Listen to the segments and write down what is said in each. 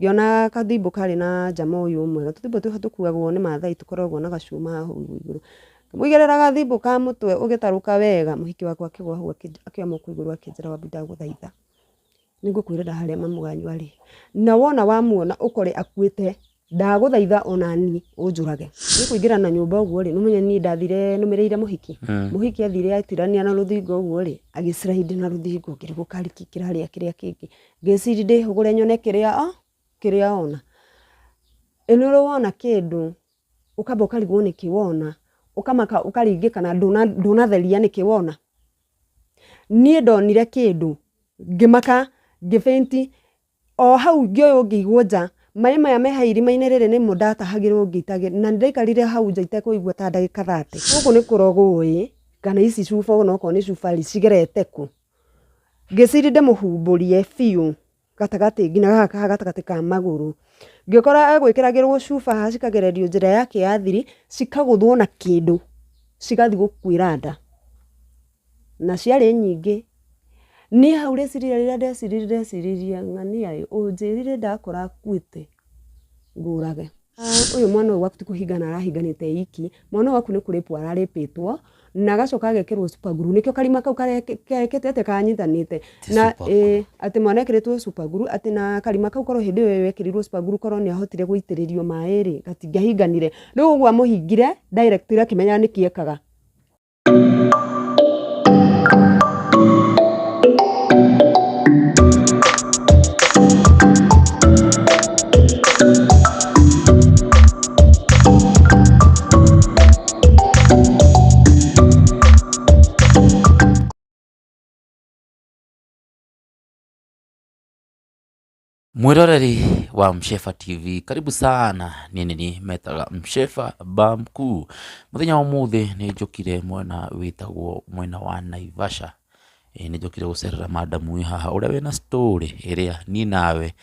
Ngĩona kathimbũ karĩ na njama ũyũ ũmwe, tũthimbũ tũu tũkuagwo nĩ Maathai tũkoragwo na gacuma haha ũguo igũrũ. Ngĩmũigĩrĩra gathimbu ka mũtwe ũgĩtarũka wega, mũhiki wakwa akĩgũa hau akĩoya moko igũrũ akĩnjĩra Wambui ndagũthaitha, nĩngũkwĩrĩra harĩa mamu wanyu arĩ, na wona wamuona ũkore akuĩte, ndagũthaitha onaniĩ ũnjũrage. Niĩ kũingĩra na nyũmba ũguo rĩ, nĩũmenye niĩ ndathire nũmĩrĩire mũhiki. Mũhiki athire atirania na rũthingo ũguo rĩ, agĩ slide na rũthingo ngĩrigwo karĩkĩ kĩrarĩa kĩrĩa kĩngĩ. Ngĩciria ndĩhũgũre nyone kĩrĩa kĩrĩa ona. Ĩ nĩ ũrĩ wona kĩndũ ũkamba ũkarigwo nĩkĩ wona, ũkamaka ũkaringĩka na ndũnatheria nĩkĩ wona. Niĩ ndonire kĩndũ ngĩmaka ngĩ faint o hau ngĩoywo ngĩigwo nja, maĩ maya me haha irima-inĩ rĩrĩ nĩmo ndatahagĩrwo ngĩitagĩrĩrio na nĩndaikarire hau nja itekũigua ta ndagĩka 30. Gũkũ nĩ kũrogwo ĩ, kana ici cuba onokorwo nĩ cuba rĩ, cigerete kũ? Ngĩciria ndĩmũhumbũrie biũ gatagatĩ nginya haha gatagatĩ ka magũrũ. Ngĩkora egwĩkĩragĩrwo cuba haha cikagererio njĩra yake ya thiri, cikagũthwo na kĩndũ, cigathiĩ gũkuĩra nda. Na ciarĩ nyingĩ. Niĩ hau rĩciria rĩrĩa ndeciririe ndeciririe ng'ania ĩ, ũnjĩrire ndakora akuĩte ngũrage. Ũyũ mwana ũyũ waku ti kũhingana arahinganĩte e iki, mwana ũyũ waku nĩ kũrĩpwo ararĩpĩtwo, na agacoka agekĩrwo super glue nĩkĩo karima kau kekĩte atĩa kanyitanĩte. Na ĩĩ atĩ mwana ekĩrĩtwo super glue atĩ na karima kau korwo hĩndĩ ĩyo ekĩrirwo super glue korwo nĩ ahotire gũitĩrĩrio maĩ rĩ, gatingĩahinganire. Rĩu ũguo amũhingire directly akĩmenyaga nĩkĩ ekaga. Mwĩroreri wa Mshefa TV, karibu sana. Niĩ nĩ niĩ metaga Mshefa Bamkuu. Mũthenya wa ũmũthĩ nĩ njũkire mwena wĩtagwo mwena wa Naivasha. Ĩĩ nĩ njũkire gũcerera madam wĩ haha ũrĩa wĩna story ĩrĩa niĩ nawe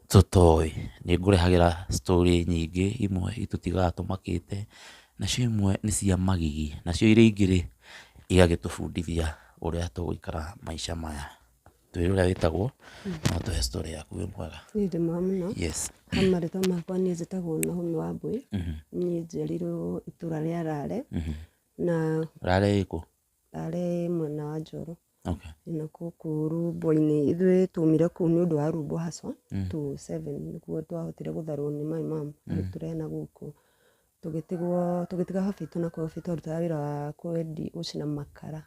tũtoĩ. Nĩ ngũrehagĩra story nyingĩ, imwe itũtigaga tũmakĩte, nacio imwe nĩ cia magigi, nacio iria ingĩ rĩ, igagĩtũbundithia ũrĩa tũgũikara maica maya. Twĩre ũrĩa wĩtagwo, na ũtũhe story yaku wĩ mwega. Niĩ ndĩ mwega mũno. Yes. Ha marĩtwa makwa niĩ njĩtagwo Naomi Wambui. Niĩ njiarĩirwo itũra rĩa Rare. Na Rare ĩkũ? Rare ĩ mwena wa Njoro. Okay. Na gũkũ Rubwa-inĩ, ithuĩ twaumire kũu nĩ ũndũ wa Rubwa haswa, 2007 nĩguo twahotire gũtharwo nĩ my mum agĩtũrehe na gũkũ. Tũgĩtigwo, tũgĩtiga baba witũ na kũu baba witũ arutaga wĩra wa kwendi gũcina makara.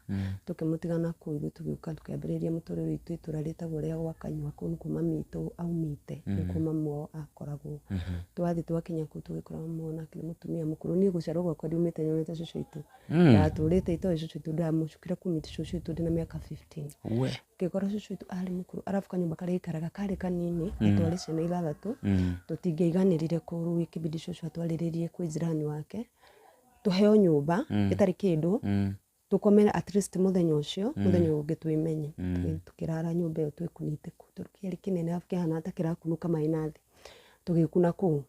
Tũkĩmũtiga na kũu ithuĩ tũgĩũka tũkĩambĩrĩria mũtũrĩre witũ itũra rĩtagwo rĩa gwa Kanyua, kũu nĩkuo mami witũ aumĩte, nĩkuo mami wao akoragwo. Twathiĩ twakinya kũu tũgĩkora mami wao nake nĩ mũtumia mũkũrũ. Niĩ gũciarwo gwakwa ndiumĩte nyonete cũcũ witũ. Ndatũrĩte itoĩ cũcũ witũ ndamũcukire kũmit cũcũ witũ ndĩna mĩaka 15. We. Ngĩkora cũcũ witũ arĩ mũkũrũ arabu kanyũmba karĩa aikaraga karĩ kanini na twarĩ ciana ithathatũ, tũtingĩaiganĩrire kũu rĩu ĩkĩbidi cũcũ atwarĩrĩrie kwĩ jirani wake, tũheo nyũmba ĩtarĩ kĩndũ, tũkome at least mũthenya ũcio, mũthenya ũyũ ũngĩ twĩmenye. Tũkĩrara nyũmba ĩyo twĩkunĩte kũu tondũ kĩarĩ kĩnene arabu kĩahanaga ta kĩrakunũka maĩ na thĩ, tũgĩkuna kũu.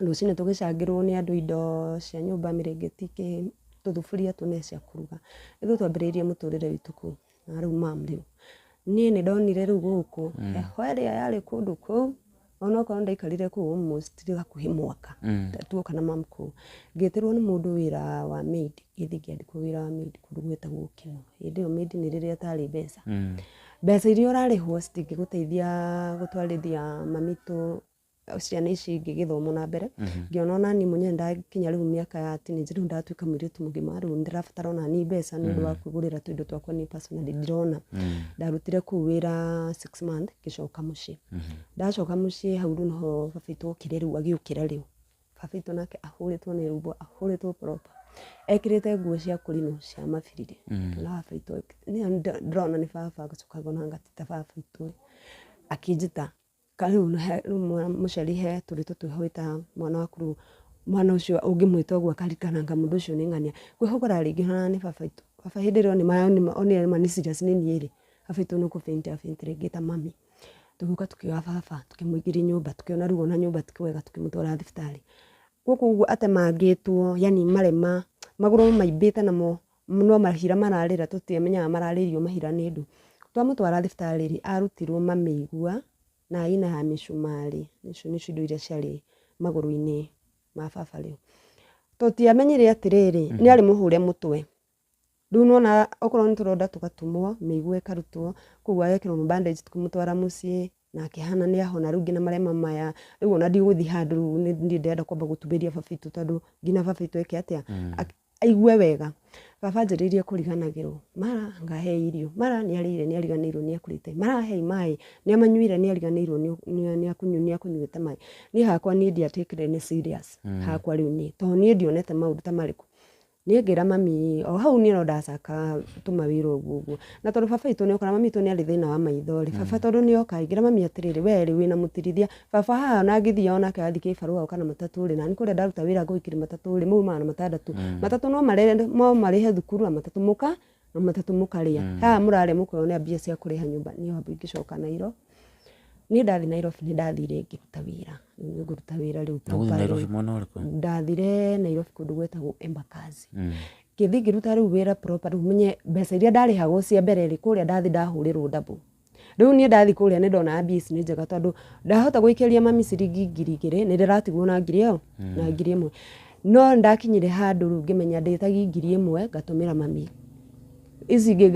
Rũcinĩ tũgĩcangĩrwo nĩ andũ indo cia nyũmba, mĩrĩngĩti kĩ, tũthuburia tũnene cia kũruga. Ithuĩ twambĩrĩirie mũtũrĩre witũ kũu, na rĩu mum rĩu. Niĩ nĩ ndonire rĩu gũkũ, heho ĩrĩa yarĩ kũndũ kũu, onokorwo nĩ ndaikarire kũu almost hakuhĩ mwaka, tuoka na mum kũu. Ngĩtĩrwo nĩ mũndũ wĩra wa maid, ngĩthiĩ ngĩandĩkwo wĩra wa maid kũndũ gwĩtagwo Kĩno. Hĩndĩ ĩyo maid nĩ rĩrĩa ĩtarĩ mbeca. Mbeca iria ũrarĩhwo citingĩgũteithia gũtwarithia mami witũ ciana ici ingĩ gĩthomo na mbere, ngĩona ona niĩ mwenyewe ndakinya rĩu mĩaka ya teenage rĩu ndatuĩka mũirĩtu mũgima rĩu nĩndĩrabatara ona niĩ mbeca nĩ ũndũ wa kwĩgũrĩra tũindo twakwa niĩ personally ndirona. Ndarutire kũu wĩra 6 months ngĩcoka mũciĩ. Ndacoka mũciĩ hau rĩu nĩho baba witũ okire rĩu agĩũkĩra rĩu. Baba witũ nake ahũrĩtwo nĩ rũhuho ahũrĩtwo proper. Ekĩrĩte nguo cia kũrinwo cia mabiriri. Ngĩona baba witũ ndĩrona nĩ baba ngacoka ngona anga ti ta baba witũ ĩ. Akĩnjĩta rĩu mũciari he tũrĩtwa twĩho wĩtaga mwana waku rĩu mwana ũcio ũngĩmwĩta ũguo akaririkana anga mũndũ ũcio nĩ ng'ania. Kwĩhũgũra rĩngĩ hana nĩ baba witũ. Baba hĩndĩ ĩrĩa onire nĩma nĩ serious nĩ niĩ rĩ, baba witũ nĩ kũ faint a faint rĩngĩ ta mami. Tũgĩũka tũkĩoya baba tũkĩmũingĩria nyũmba tũkĩona rĩu ona nyũmba ti kwega tũkĩmũtwara thibitarĩ. Gũkũ ũguo atemangĩtwo yani marema, magũrũ maimbĩte namo no mahira mararĩra tũtiamenyaga mararĩrio mahira nĩ ndũ. Twamũtwara thibitarĩ rĩ, arutirwo mamĩigua. Na aina ya mĩcumarĩ. Icio nĩcio indo iria ciarĩ magũrũ-inĩ ma baba rĩu. Tũtiamenyire atĩrĩrĩ, nĩ arĩ mũhũre mũtwe. Rĩu nĩwona okorwo nĩ tũronda tũgatumwo, mĩigua ĩkarutwo, koguo agekĩrwo bandage tũkĩmũtwara mũciĩ, na akĩhana nĩ ahona rĩu nginya marema maya, rĩu ona ndigũthiĩ handũ rĩu niĩ ndĩrenda kwamba gũtumĩria baba witũ tondũ nginya baba witũ eke atĩa, aigue wega. Baba anjĩrĩirie kũriganagĩrwo, mara anga hei irio, mara nĩ arĩire nĩ ariganĩirwo nĩ ekũrĩte, mara hei maĩ, nĩ amanyuire nĩ ariganĩirwo nĩ akũnyuĩte maĩ. Niĩ hakwa niĩ ndiatakire nĩ serious, hakwa rĩu niĩ, tondũ niĩ ndionete maũndũ ta marĩkũ. Niĩ ngĩra mami o hau niĩ no ndacaka tũmawĩra ũguo ũguo. Na tondũ baba witũ nĩoka na mami witũ nĩarĩ thĩna wa maitho rĩ, baba tondũ nĩoka rĩ, ngĩra mami atĩrĩrĩ, we rĩ wĩna mũtirithia, baba haha ona angĩthiĩ onake athiĩ kĩbarũa oka na matatũ rĩ, nani kũrĩa ndaruta wĩra ngũikĩria matatũ rĩ, mau 600. Matatũ no marĩhe thukuru na matatũ mũka na matatũ mũkarĩa. Haha mũrarĩa mũkeyonera mbia cia kũrĩha nyũmba. Niĩ wambui ngĩcoka Nairobi. Niĩ ndathiĩ Nairobi nĩ ndathire ngĩruta wĩra. Rĩu nĩ ngũruta wĩra rĩu Na gũthiĩ properly. Nairobi mwena ũrĩkũ? Ndathire Nairobi kũndũ gwĩtagwo Embakasi. Ngĩthiĩ ngĩruta rĩu wĩra proper rĩu menye mbeca iria ndarĩhagwo cia mbere rĩ, kũrĩa ndathiĩ ndahũrĩrwo double. Rĩu niĩ ndathiĩ kũrĩa nĩ ndonaga mbia ici nĩ njega tondũ ndahota gũikĩria mami ciringi 2000 nĩ ndĩratigwo na ngiri ĩyo na 1000. No nĩ ndakinyire handũ rĩu ngĩmenya ndĩtagia 1000 ngatũmĩra mami. Ici ingĩ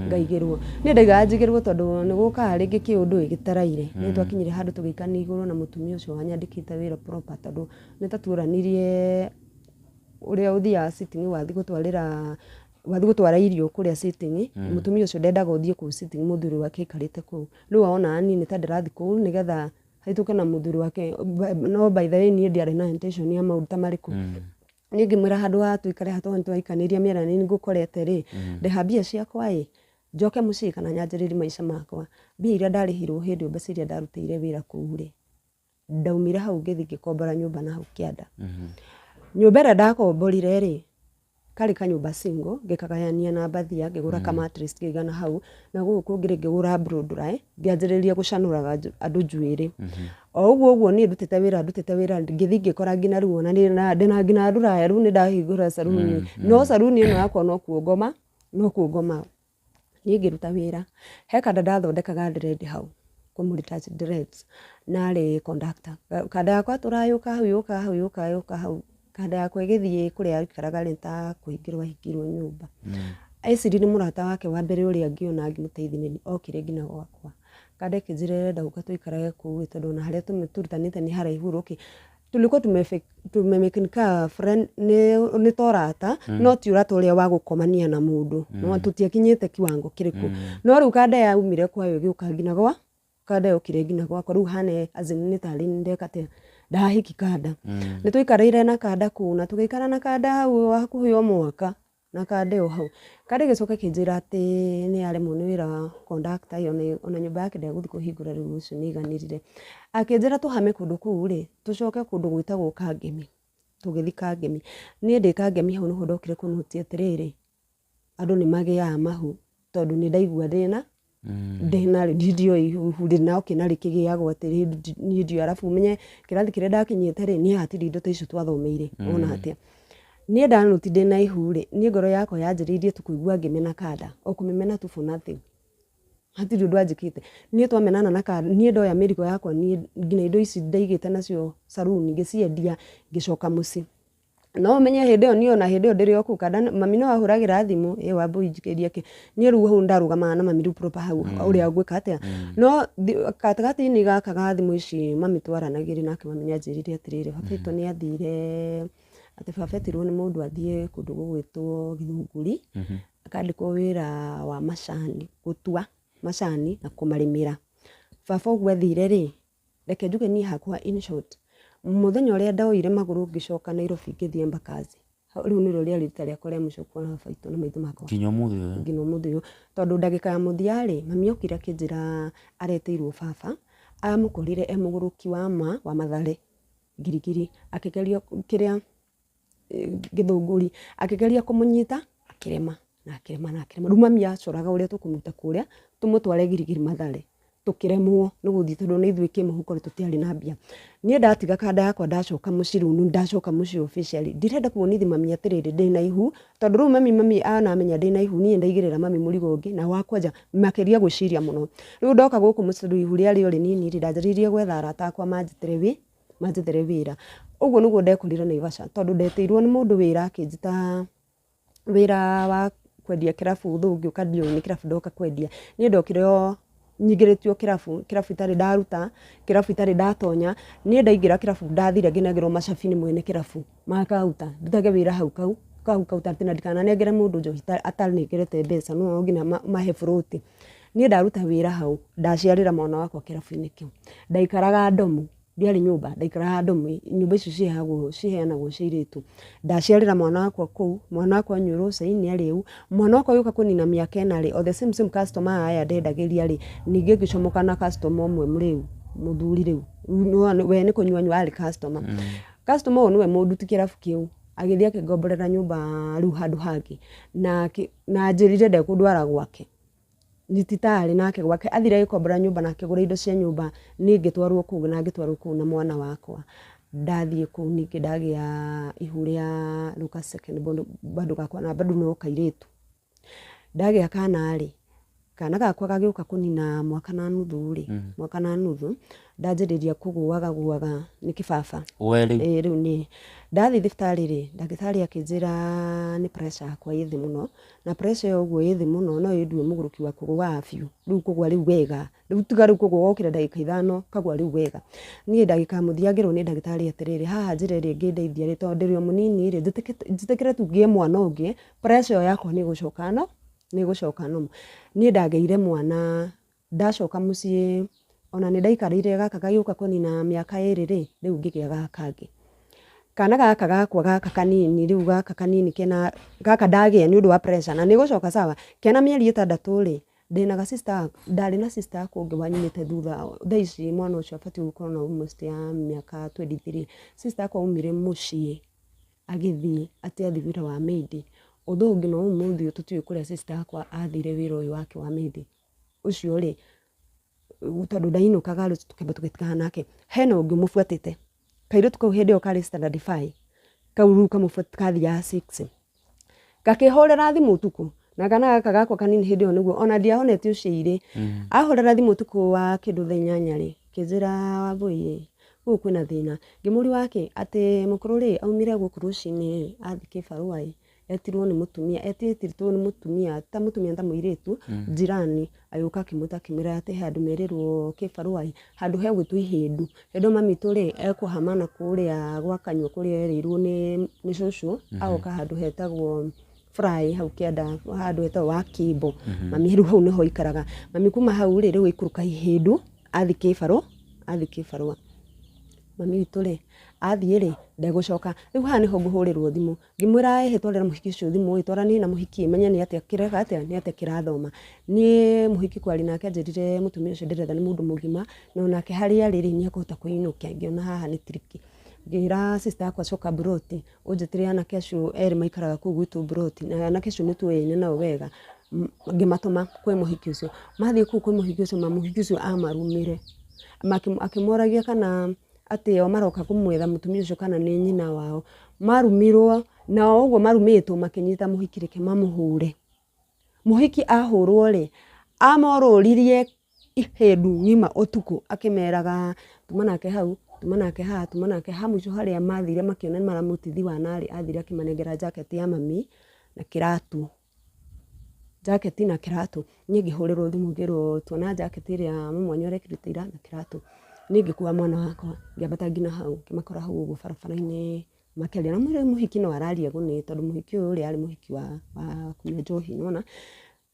ngaigĩrwo. Niĩ ndaigaga njigĩrwo tondũ nĩ gũkaga rĩngĩ kĩũndũ gĩtaraire. Nĩ twakinyire handũ tũgĩikania igũrũ na mũtumia ũcio wanyandĩkĩte wĩra proper tondũ nĩ tatuoranirie ũrĩa ũthiaga sitting wathiĩ gũtwarĩra wathiĩ gũtwara irio kũrĩa sitting, mũtumia ũcio ndendaga ũthiĩ kũu sitting mũthuri wake aikarĩte kũu. Rĩu onaga niĩ nĩ ta ndĩrathiĩ kũu nĩgetha hĩtũke na mũthuri wake, no by the way niĩ ndiarĩ na intention ya maũndũ ta marĩkũ. Niĩ ngĩmwĩra handũ ha tũikare haha tondũ nĩtwaikanĩria mĩena nĩ ngũkorete rĩ, ndĩha mbia ciakwa ĩ, njoke mũciĩ kana nyanjĩrĩrie maica makwa. Mbia iria ndarĩhirwo hĩndĩ ĩyo mbeca iria ndarutĩire wĩra kũu rĩ, ndaumire hau ngĩthiĩ ngĩkombora nyũmba na hau kĩanda. Nyũmba ĩrĩa ndakomborire rĩ, karĩ kanyũmba single, ngĩkagayania na mbathia, ngĩgũra ka mattress ngĩiga na hau, na gũkũ kũngĩ rĩ ngĩgũra blow dry, ngĩanjĩrĩria gũcanũraga andũ njuĩrĩ. O ũguo ũguo niĩ ndutĩte wĩra ngĩthiĩ ngĩkora nginya rĩu ona ndĩna nginya nduraya rĩu nĩ ndahingũra saruni. No saruni ĩno yakwa no kuo ngoma, no kuo ngomaga. Niĩ ngĩruta wĩra, he kanda ndathondekaga dread hau, kũmũ retouch dreads, na arĩ conductor. Kanda yakwa tũrayũka hau yũka hau yũka yũka hau, kanda yakwa ĩgĩthiĩ kũrĩa aikaraga rĩ ta kũhingĩrwo ahingĩirwo nyũmba. Eciririe nĩ mũrata wake wa mbere ũrĩa angĩona angĩmũteithia nĩ okire nginya gwakwa. Kanda ĩkĩnjĩra ĩrenda gũka tũikarage kũu tondũ ona harĩa tũrutanĩte nĩ haraihu okay. Tulikuwa tumemake ni ka friend nĩ ta ũrata no ti ũrata ũrĩa wa gũkomania na mũndũ. No tũtiakinyĩte kiwango kĩrĩkũ. No rĩu kanda yaumire kwayo ĩgĩũka nginya gwa kanda yokire nginya gwakwa rĩu hane as in nĩ tarĩ ndeka atĩa ndahiki kanda. Nĩ twaikarĩire na kanda kũu na tũgĩikara na kanda hau hakuhĩ o mwaka na kanda ĩyo hau. Kanda ĩgĩcoka ĩkĩnjĩra atĩ nĩ yaremwo nĩ wĩra wa conductor ĩyo ona nyũmba yake ndegũthiĩ kũhingũra rĩu ũcio nĩ aiganĩrire. Akĩnjĩra tũhame kũndũ kũu rĩ, tũcoke kũndũ gwĩtagwo Kangemi. Tũgĩthiĩ Kangemi. Niĩ ndĩ Kangemi hau nĩho ndokire kũnotice atĩrĩrĩ, andũ nĩ magĩaga mahu tondũ nĩ ndaigua ndĩna ndĩna rĩ ndioĩ ihu rĩ okay na rĩkĩgĩagwo atĩrĩ niĩ ndioĩ arabu ũmenye kĩrathi kĩrĩa ndakinyĩte rĩ niĩ hatirĩ indo ta icio twathomeire wona atĩa. Niĩ ndanoti ndĩna ihu rĩ, niĩ ngoro yakwa yanjĩrĩirie tu kũigua ngĩmena kanda, o kũmĩmena tu for nothing. Hatirĩ ũndũ anjĩkĩte. Niĩ twamenana na kanda, niĩ ndoya mĩrigo yakwa niĩ nginya indo ici ndaigĩte nacio saruni ngĩciendia ngĩcoka mũciĩ. No ũmenye hĩndĩ ĩyo niĩ ona hĩndĩ ĩyo ndĩrĩ o kũu kanda mami no ahũragĩra thimũ, ĩ Wambui njikĩrie kĩ. Niĩ rĩu hau ndarũgamaga na mami rĩu proper hau ũrĩa ngwĩka atĩa. No gatagatĩ-inĩ gaka ga thimũ ici mami twaranagĩria nake mami nĩ anjĩrire atĩrĩrĩ, baba witũ nĩ athire, atĩ baba etirwo nĩ mũndũ athiĩ kũndũ gũgwĩtwo Gĩthũngũri, akandĩkwo wĩra wa macani, gũtua macani na kũmarĩmĩra. Baba ũguo athire rĩ, reke njuge niĩ hakwa in short, mũthenya ũrĩa ndoire magũrũ ngĩcoka Nairobi ngĩthiĩ Embakasi, rĩu nĩrĩo rĩarĩ rita rĩakwa rĩa mũico kuona baba witũ na maitho makwa. Nginya ũmũthĩ ũyũ? Nginya ũmũthĩ ũyũ. Tondũ ndagĩka ya mũthia rĩ, mami okire akĩnjĩra aretĩirwo baba, amũkorire e mũgũrũki wa ma wa Mathare Ngirigiri, akĩgeria kĩrĩa Gĩthũngũri, akĩgeria kũmũnyita akĩrema na akĩrema na akĩrema. Rĩu mami acoraga ũrĩa tũkũmũruta kũrĩa tũmũtware Girigiri Mathare. Tũkĩremwo nĩ gũthiĩ tondũ nĩ ithuĩ kĩmũhuko tũtiarĩ na mbia. Niĩ ndatiga kanda yakwa ndacoka mũciĩ rĩu ndacoka mũciĩ officially. Ndirenda kuonithi mami atĩrĩrĩ ndĩna ihu, tondũ rĩu mami anamenya ndĩna ihu, niĩ ndaigĩrĩra mami mũrigo ũngĩ na wa kwanja makĩria gwĩciria mũno. Rĩu ndoka gũkũ mũciĩ tondũ ihu rĩarĩ o rĩnini rĩ, ndanjĩrĩirie gwetha arata akwa manjethere wĩra. Ũguo nĩguo ndekorire Naivasha, tondũ ndetĩirwo nĩ mũndũ wĩra akĩnjĩta wĩra wa kwendia kĩrabu, thũ ngĩũka ndiũĩ nĩ kĩrabu ndoka kwendia. Niĩ ndokire o nyingĩrĩtio kĩrabu, kĩrabu itarĩ ndaruta, kĩrabu itarĩ ndatonya. Niĩ ndaingĩra kĩrabu ndathire ngĩnengerwo macabi nĩ mwene kĩrabu ma kauta, ndutage wĩra hau kau kau kauta atĩ na ndikananengere mũndũ njohi atanengerete mbeca, no nginya mahe burũti. Niĩ ndaruta wĩra hau, ndaciarĩra mwana wakwa kĩrabu-inĩ kĩu. Ndaikaraga ndomu, ndiarĩ nyũmba, ndaikaraga ndomu, nyũmba icio ciheanagwo cia airĩtu. Ndaciarĩra mwana wakwa kũu, mwana wakwa anyuĩrwo cai nĩ arĩu, mwana wakwa agĩũka kũnina mĩaka 4 rĩ, o the same same customer aya ndendagĩria rĩ, ningĩ ngĩcomoka na customer ũmwe mũrĩu, mũthuri rĩu, we nĩ kũnyua anyua arĩ customer. Customer ũyũ nĩwe mũnduti kĩrabu kĩu, agĩthiĩ akĩngomborera nyũmba rĩu handũ hangĩ, na anjĩrire ndekũndwara gwake. Nititarĩ nake gwake, athire agĩkombora nyũmba na akĩgũra indo cia nyũmba, niĩ ngĩtwarwo kũu na ngĩtwarwo kũu na mwana wakwa. Ndathiĩ kũu ningĩ ndagĩa ihu rĩa rĩu second born bado gakwa na bado no kairĩtu. Ndagĩa kana rĩ, kana gakwa gagĩũka kũnina mwaka na nuthu rĩ, mwaka na nuthu, ndanjĩrĩria kũgũaga gũaga nĩ kĩbaba. We rĩu? Ĩĩ rĩu niĩ. Ndathiĩ thibitarĩ rĩ, ndagĩtarĩ akĩnjĩra nĩ pressure yakwa ĩ thĩ mũno, na pressure ĩyo ũguo ĩ thĩ mũno no ĩndue mũgũrũki wa kũgũaga biũ, rĩu kũgũa rĩu wega, rĩu tiga rĩu kũgũa wokĩra ndagĩka 5 kagũa rĩu wega. Niĩ ndagĩka ya mũthia ngĩrwo nĩ ndagĩtarĩ atĩrĩrĩ, haha njĩra ĩrĩa ĩngĩndeithia rĩ, tondũ ndĩrĩ o mũnini rĩ, njĩtĩkĩre tu ngĩe mwana ũngĩ, pressure ĩyo yakwa nĩ ĩgũcoka no, nĩ ĩgũcoka normal. Niĩ ndagĩire mwana, ndacoka mũciĩ, ona nĩ ndaikarĩire gaka gagĩũka kũnina mĩaka 2 rĩ, rĩu ngĩgĩa gaka kangĩ. Kana gaka gakwa gaka kanini, rĩu gaka kanini kena, gaka ndagĩa nĩ ũndũ wa pressure, na nĩ ĩgũcoka sawa, kena mĩeri 6 rĩ, ndĩna ga sister, ndarĩ na sister yakwa ũngĩ wanyumĩte thutha, thaa ici mwana ũcio abatiĩ gũkorwo na almost ya mĩaka 23. Sister yakwa aumire mũciĩ, agĩthiĩ atĩ athiĩ wĩra wa maid. Ũndũ ũngĩ no ũmũthĩ ũyũ tũtiũĩ kũrĩa sister yakwa athire wĩra ũyũ wake wa maid. Ũcio rĩ, tondũ ndainũkaga rĩ, tũkĩamba tũgĩtigana nake. Hena ũngĩ ũmũbuatĩte. Kairĩtu kau hĩndĩ ĩyo karĩ standard 5, kau rĩu kathiaga 6. Gakĩhũrĩra thimũ ũtukũ, na kana gaka gakwa kanini hĩndĩ ĩyo nĩguo, ona ndiahonete ũcio irĩ. Ahũrĩra thimũ ũtukũ wa kĩndũ thaa 8 rĩ, kĩnjĩra Wambũi ĩ, gũkũ kwĩna thĩna. Ngĩmũria wake atĩ mũkũrũ rĩ, aumire gũkũ rũcinĩ athiĩ kĩbarũa ĩ, etirwo nĩ mũtumia, etĩtwo nĩ mũtumia, ta mũtumia ta mũirĩtu, jirani, agĩũka akĩmwĩta akĩmwĩra atĩ he handũ merĩrwo kĩbarũa ĩ, handũ hegwĩtwo Ihĩndũ. Hĩndĩ ĩyo mami witũ rĩ, ekũhama na kũrĩa gwa Kanyua kũrĩa erĩirwo nĩ cũcũ, agoka handũ hetagwo Fry hau kĩanda, handũ hetagwo Wakimbo. Mami rĩu hau nĩho aikaraga. Mami kuma hau rĩ, rĩu aikũrũka Ihĩndũ, athiĩ kĩbarũa, athiĩ kĩbarũa. Mami witũ rĩ, athiĩ rĩ, ndegũcoka. Rĩu haha nĩho ngũhũrĩrwo thimũ. Ngĩmwĩra ĩhĩ twarĩra mũhiki ũcio thimũ ĩ, twaranie na mũhiki menye nĩ atĩa kĩreka atĩa, nĩ atĩa kĩrathoma. Niĩ mũhiki kwaria nake anjĩrire mũtumia ũcio ndĩretha nĩ mũndũ mũgima, na onake harĩa arĩ rĩ, nĩ ekũhota kwĩinũkia. Ngĩona haha nĩ tricky. Ngĩra sister yakwa coka mburoti, ũnjĩtĩre anake acio erĩ maikaraga kũu gwitũ mburoti, na anake acio nĩ tũĩaine nao wega. Ngĩmatũma kwĩ mũhiki ũcio. Mathiĩ kũu kwĩ mũhiki ũcio, mũhiki ũcio amarumire. Akĩmoragia kana atĩ o maroka kũmwetha mũtumia ũcio kana nĩ nyina wao. Marumirwo, na o ũguo marumĩtwo makĩnyita mũhiki reke mamũhũre. Mũhiki ahũrwo rĩ, amorũririe Ihĩndũ ng'ima ũtukũ akĩmeraga tuma nake hau, tuma nake haha, tuma nake ha mũico harĩa mathire makĩona nĩ maramũtithi wana rĩ, athire akĩmanengera jacket ya mami na kĩratũ. Jacket na kĩratũ. Niĩ ngĩhũrĩrwo thimũ ngĩrwo tuona jacket ĩrĩa mami wanyu arekĩrĩte ira na kĩratũ. Niĩ ngĩkua mwana wakwa ngĩambata nginya hau, ngĩmakora hau ũguo barabara-inĩ makĩaria. Na mũhiki no araria gũnĩ tondũ mũhiki ũyũ rĩ, arĩ mũhiki wa kũnyua njohi nĩwona.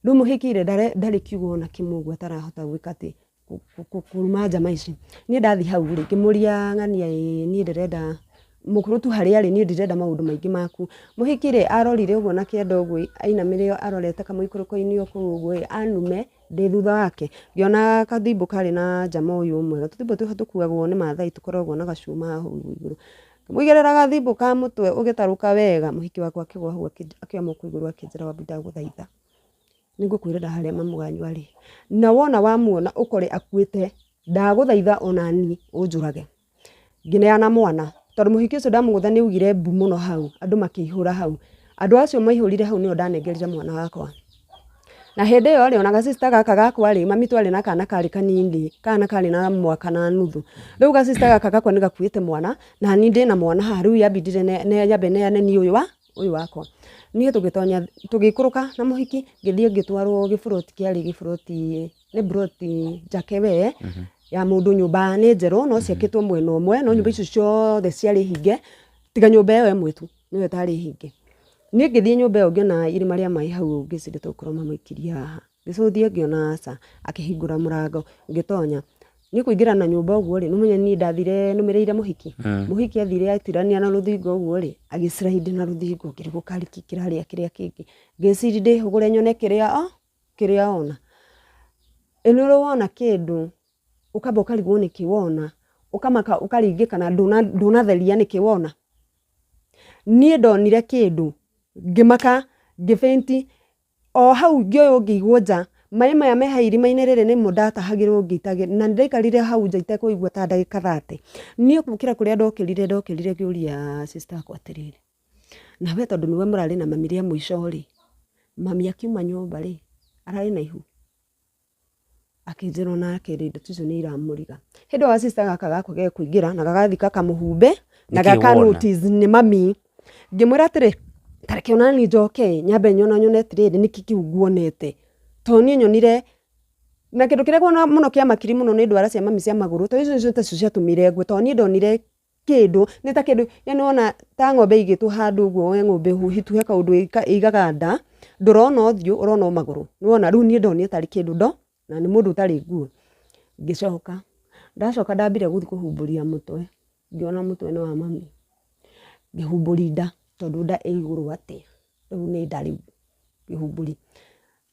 Rĩu mũhiki rĩ, ndarĩ kiugo ona kĩmwe ũguo atarahota gwĩka atĩ kũruma njama ici. Niĩ ndathiĩ hau rĩ, ngĩmũria ng'ania ĩ niĩ ndĩrenda mũkũrũ tu harĩa arĩ, niĩ ndirenda maũndũ maingĩ maku. Mũhiki rĩ, arorire ũguo na kĩanda ũguo, ainamĩrĩre arorete kamũikũrũko-inĩ o kũu ũguo ĩ, anume ndĩ thutha wake. Ngĩona kathimbo karĩ na njama ũyũ ũmwe, gatũthimbo twĩho tũkuagwo nĩ Maathai tũkoragwo na gacuma haha ũguo igũrũ. Ngĩmũigĩrĩra gathimbo ka mũtwe ũgĩtarũka wega, mũhiki wakwa akĩgũa hau akĩoya moko igũrũ akĩnjĩra Wambui ndagũthaitha. Nĩngũkwĩrĩra harĩa mamu wanyu arĩ. Na wona wamuona ũkore akuĩte, ndagũthaitha onani ũnjũrage. Ngĩneana mwana, tondũ mũhiki ũcio ndamũgũtha nĩ augire mbu mũno hau, andũ makĩihũra hau. Andũ acio maihũrire hau nĩo ndanengerire mwana wakwa. Na hĩndĩ ĩyo rĩ, ona gacicita gaka gakwa rĩ, mami twarĩ na kana karĩ kanini, kana karĩ na mwaka na nuthu. Rĩu gacicita gaka gakwa nĩ gakuĩte mwana, na niĩ ndĩna mwana haha, rĩu yambindire nyambe neane niĩ ũyũ wa ũyũ wakwa. Niĩ tũgĩtonya, tũgĩikũrũka na mũhiki, ngĩthiĩ ngĩtwarwo gĩburoti kĩarĩ gĩburoti, nĩ buroti njake we, ya mũndũ nyũmba nĩ njerũ, no ciakĩtwo mwena ũmwe, no nyũmba icio ciothe ciarĩ hinge, tiga nyũmba ĩyo ĩmwe tu, nĩyo ĩtarĩ hinge. Niĩ ngĩthiĩ nyũmba ĩyo ngĩona irima rĩa maĩ hau ngĩciria tũgũkorwo mamũikirie haha. Ngĩcũthia ngĩona aca, akĩhingũra mũrango ngĩtonya. Niĩ kũingĩra na nyũmba ũguo rĩ, nĩũmenye niĩ ndathire nũmĩrĩire mũhiki. Mũhiki athire atirania na rũthingo ũguo rĩ, agĩ slide na rũthingo ngĩrigwo karĩ kĩ kĩrarĩa kĩrĩa kĩngĩ. Ngĩciria ndĩhũgũre nyone kĩrĩa o, kĩrĩa ona. Ĩ nĩ ũrĩ wona kĩndũ ũkamba ũkarigwo nĩkĩ wona, ũkamaka ũkaringĩka na ndũnatheria nĩkĩ wona. Niĩ ndonire kĩndũ ngĩmaka ngĩ faint o hau ngĩoywo ngĩigwo nja, maĩ maya me haha irima-inĩ rĩrĩ nĩmo ndatahagĩrwo ngĩitagĩrĩrio na nĩndaikarire hau nja itekũigua ta ndagĩka 30. Niĩ gũkĩra kũrĩa ndokĩrire ndokĩrire ngĩũria sister yakwa atĩrĩrĩ, nawe tondũ nĩwe mũrarĩ na mami rĩa mũico rĩ, mami akiuma nyũmba rĩ, ararĩ na ihu? Akĩnjĩra onake rĩ, ndeto icio nĩ iramũriga. Hĩndĩ ĩyo gasister gaka gakwa gekũingĩra na gagathiĩ gakamũhumbe na Nĩkĩ gaka wona? notice nĩ mami. Ngĩmwĩra atĩrĩ, ta reke onaniĩ njoke nyambe nyona nyone atĩrĩrĩ nĩkĩ kĩu nguonete. Tondũ niĩ nyonire, na kĩndũ kĩrĩa mũno kĩamakiri mũno nĩ ndwara cia mami cia magũrũ, tondũ icio nĩcio tacio ciatũmire ngue, tondũ niĩ ndonire kĩndũ, nĩ ta kĩndũ yaani wona ta ng'ombe ĩigĩtwo handũ ũguo we ng'ombe hũhĩtu he kaũndũ ĩigaga nda, ndũrona ũthiũ ũrona o magũrũ, nĩwona rĩu niĩ ndonire tarĩ kĩndũ ndo na nĩ mũndũ ũtarĩ nguo. Ngĩcoka, ndacoka ndambire gũthiĩ kũhumbũria mũtwe, ngĩona mũtwe nĩ wa mami, ngĩhumbũria nda tondũ nda ĩ igũrũ atĩa, rĩu nĩ nda rĩu, ngĩhumbũria.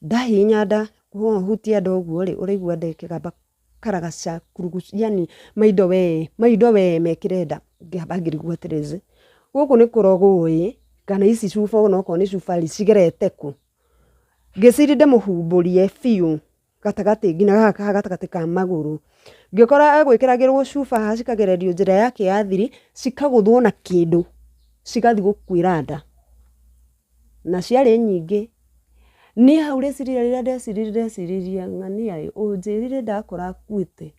Ndahihinya nda, wahutia nda ũguo rĩ, ũraigua nda ĩkĩgamba karagaca kurugucu yani maindo we maindo we mekĩre nda. Ngĩamba ngĩrigwo atĩrĩrĩ, gũkũ nĩ kũrogwo ĩ, kana ici cuba onokorwo nĩ cuba rĩ, cigerete kũ? Ngĩciria ndĩmũhumbũrie biũ gatagatĩ nginya haha gatagatĩ ka magũrũ. Ngĩkora egwĩkĩragĩrwo cuba haha cikagererio njĩra yake ya thiri, cikagũthwo na kĩndũ, cigathiĩ gũkuĩra nda. Na ciarĩ nyingĩ. Niĩ hau rĩciria rĩrĩa ndeciririe ndeciririe ng'ania ĩ, ũnjĩrire ndakora akuĩte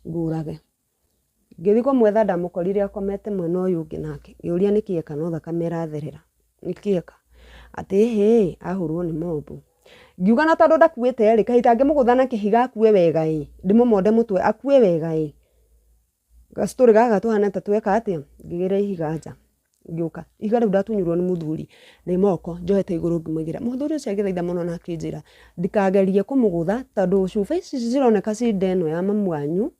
ngũrage. Ngĩthiĩ kũmwetha ndamũkorire akomete mwena ũyũ ũngĩ nake, ngĩũria nĩkĩ eka no thakame ĩratherera, nĩkĩ eka? Atĩ ĩhĩ ahũrwo nĩ mobu. Ngiuga na tondũ ndakuĩte rĩ, kaĩ itangĩmũgũtha na kĩhiga akue wega ĩ, ndĩmũmonde mũtwe akue wega ĩ. Gacitũrĩ gaka tũhana ta tweka atĩa, ngĩgĩra ihiga nja, ngĩũka. Ihiga rĩu ndatunyirwo nĩ mũthuri rĩ moko, njoete igũrũ ngĩmũigĩrĩra. Mũthuri ũcio agĩthaitha mũno na akĩnjĩra ndikagerie kũmũgũtha tondũ cuba ici cironeka ci nda ĩno ya mamu wanyu,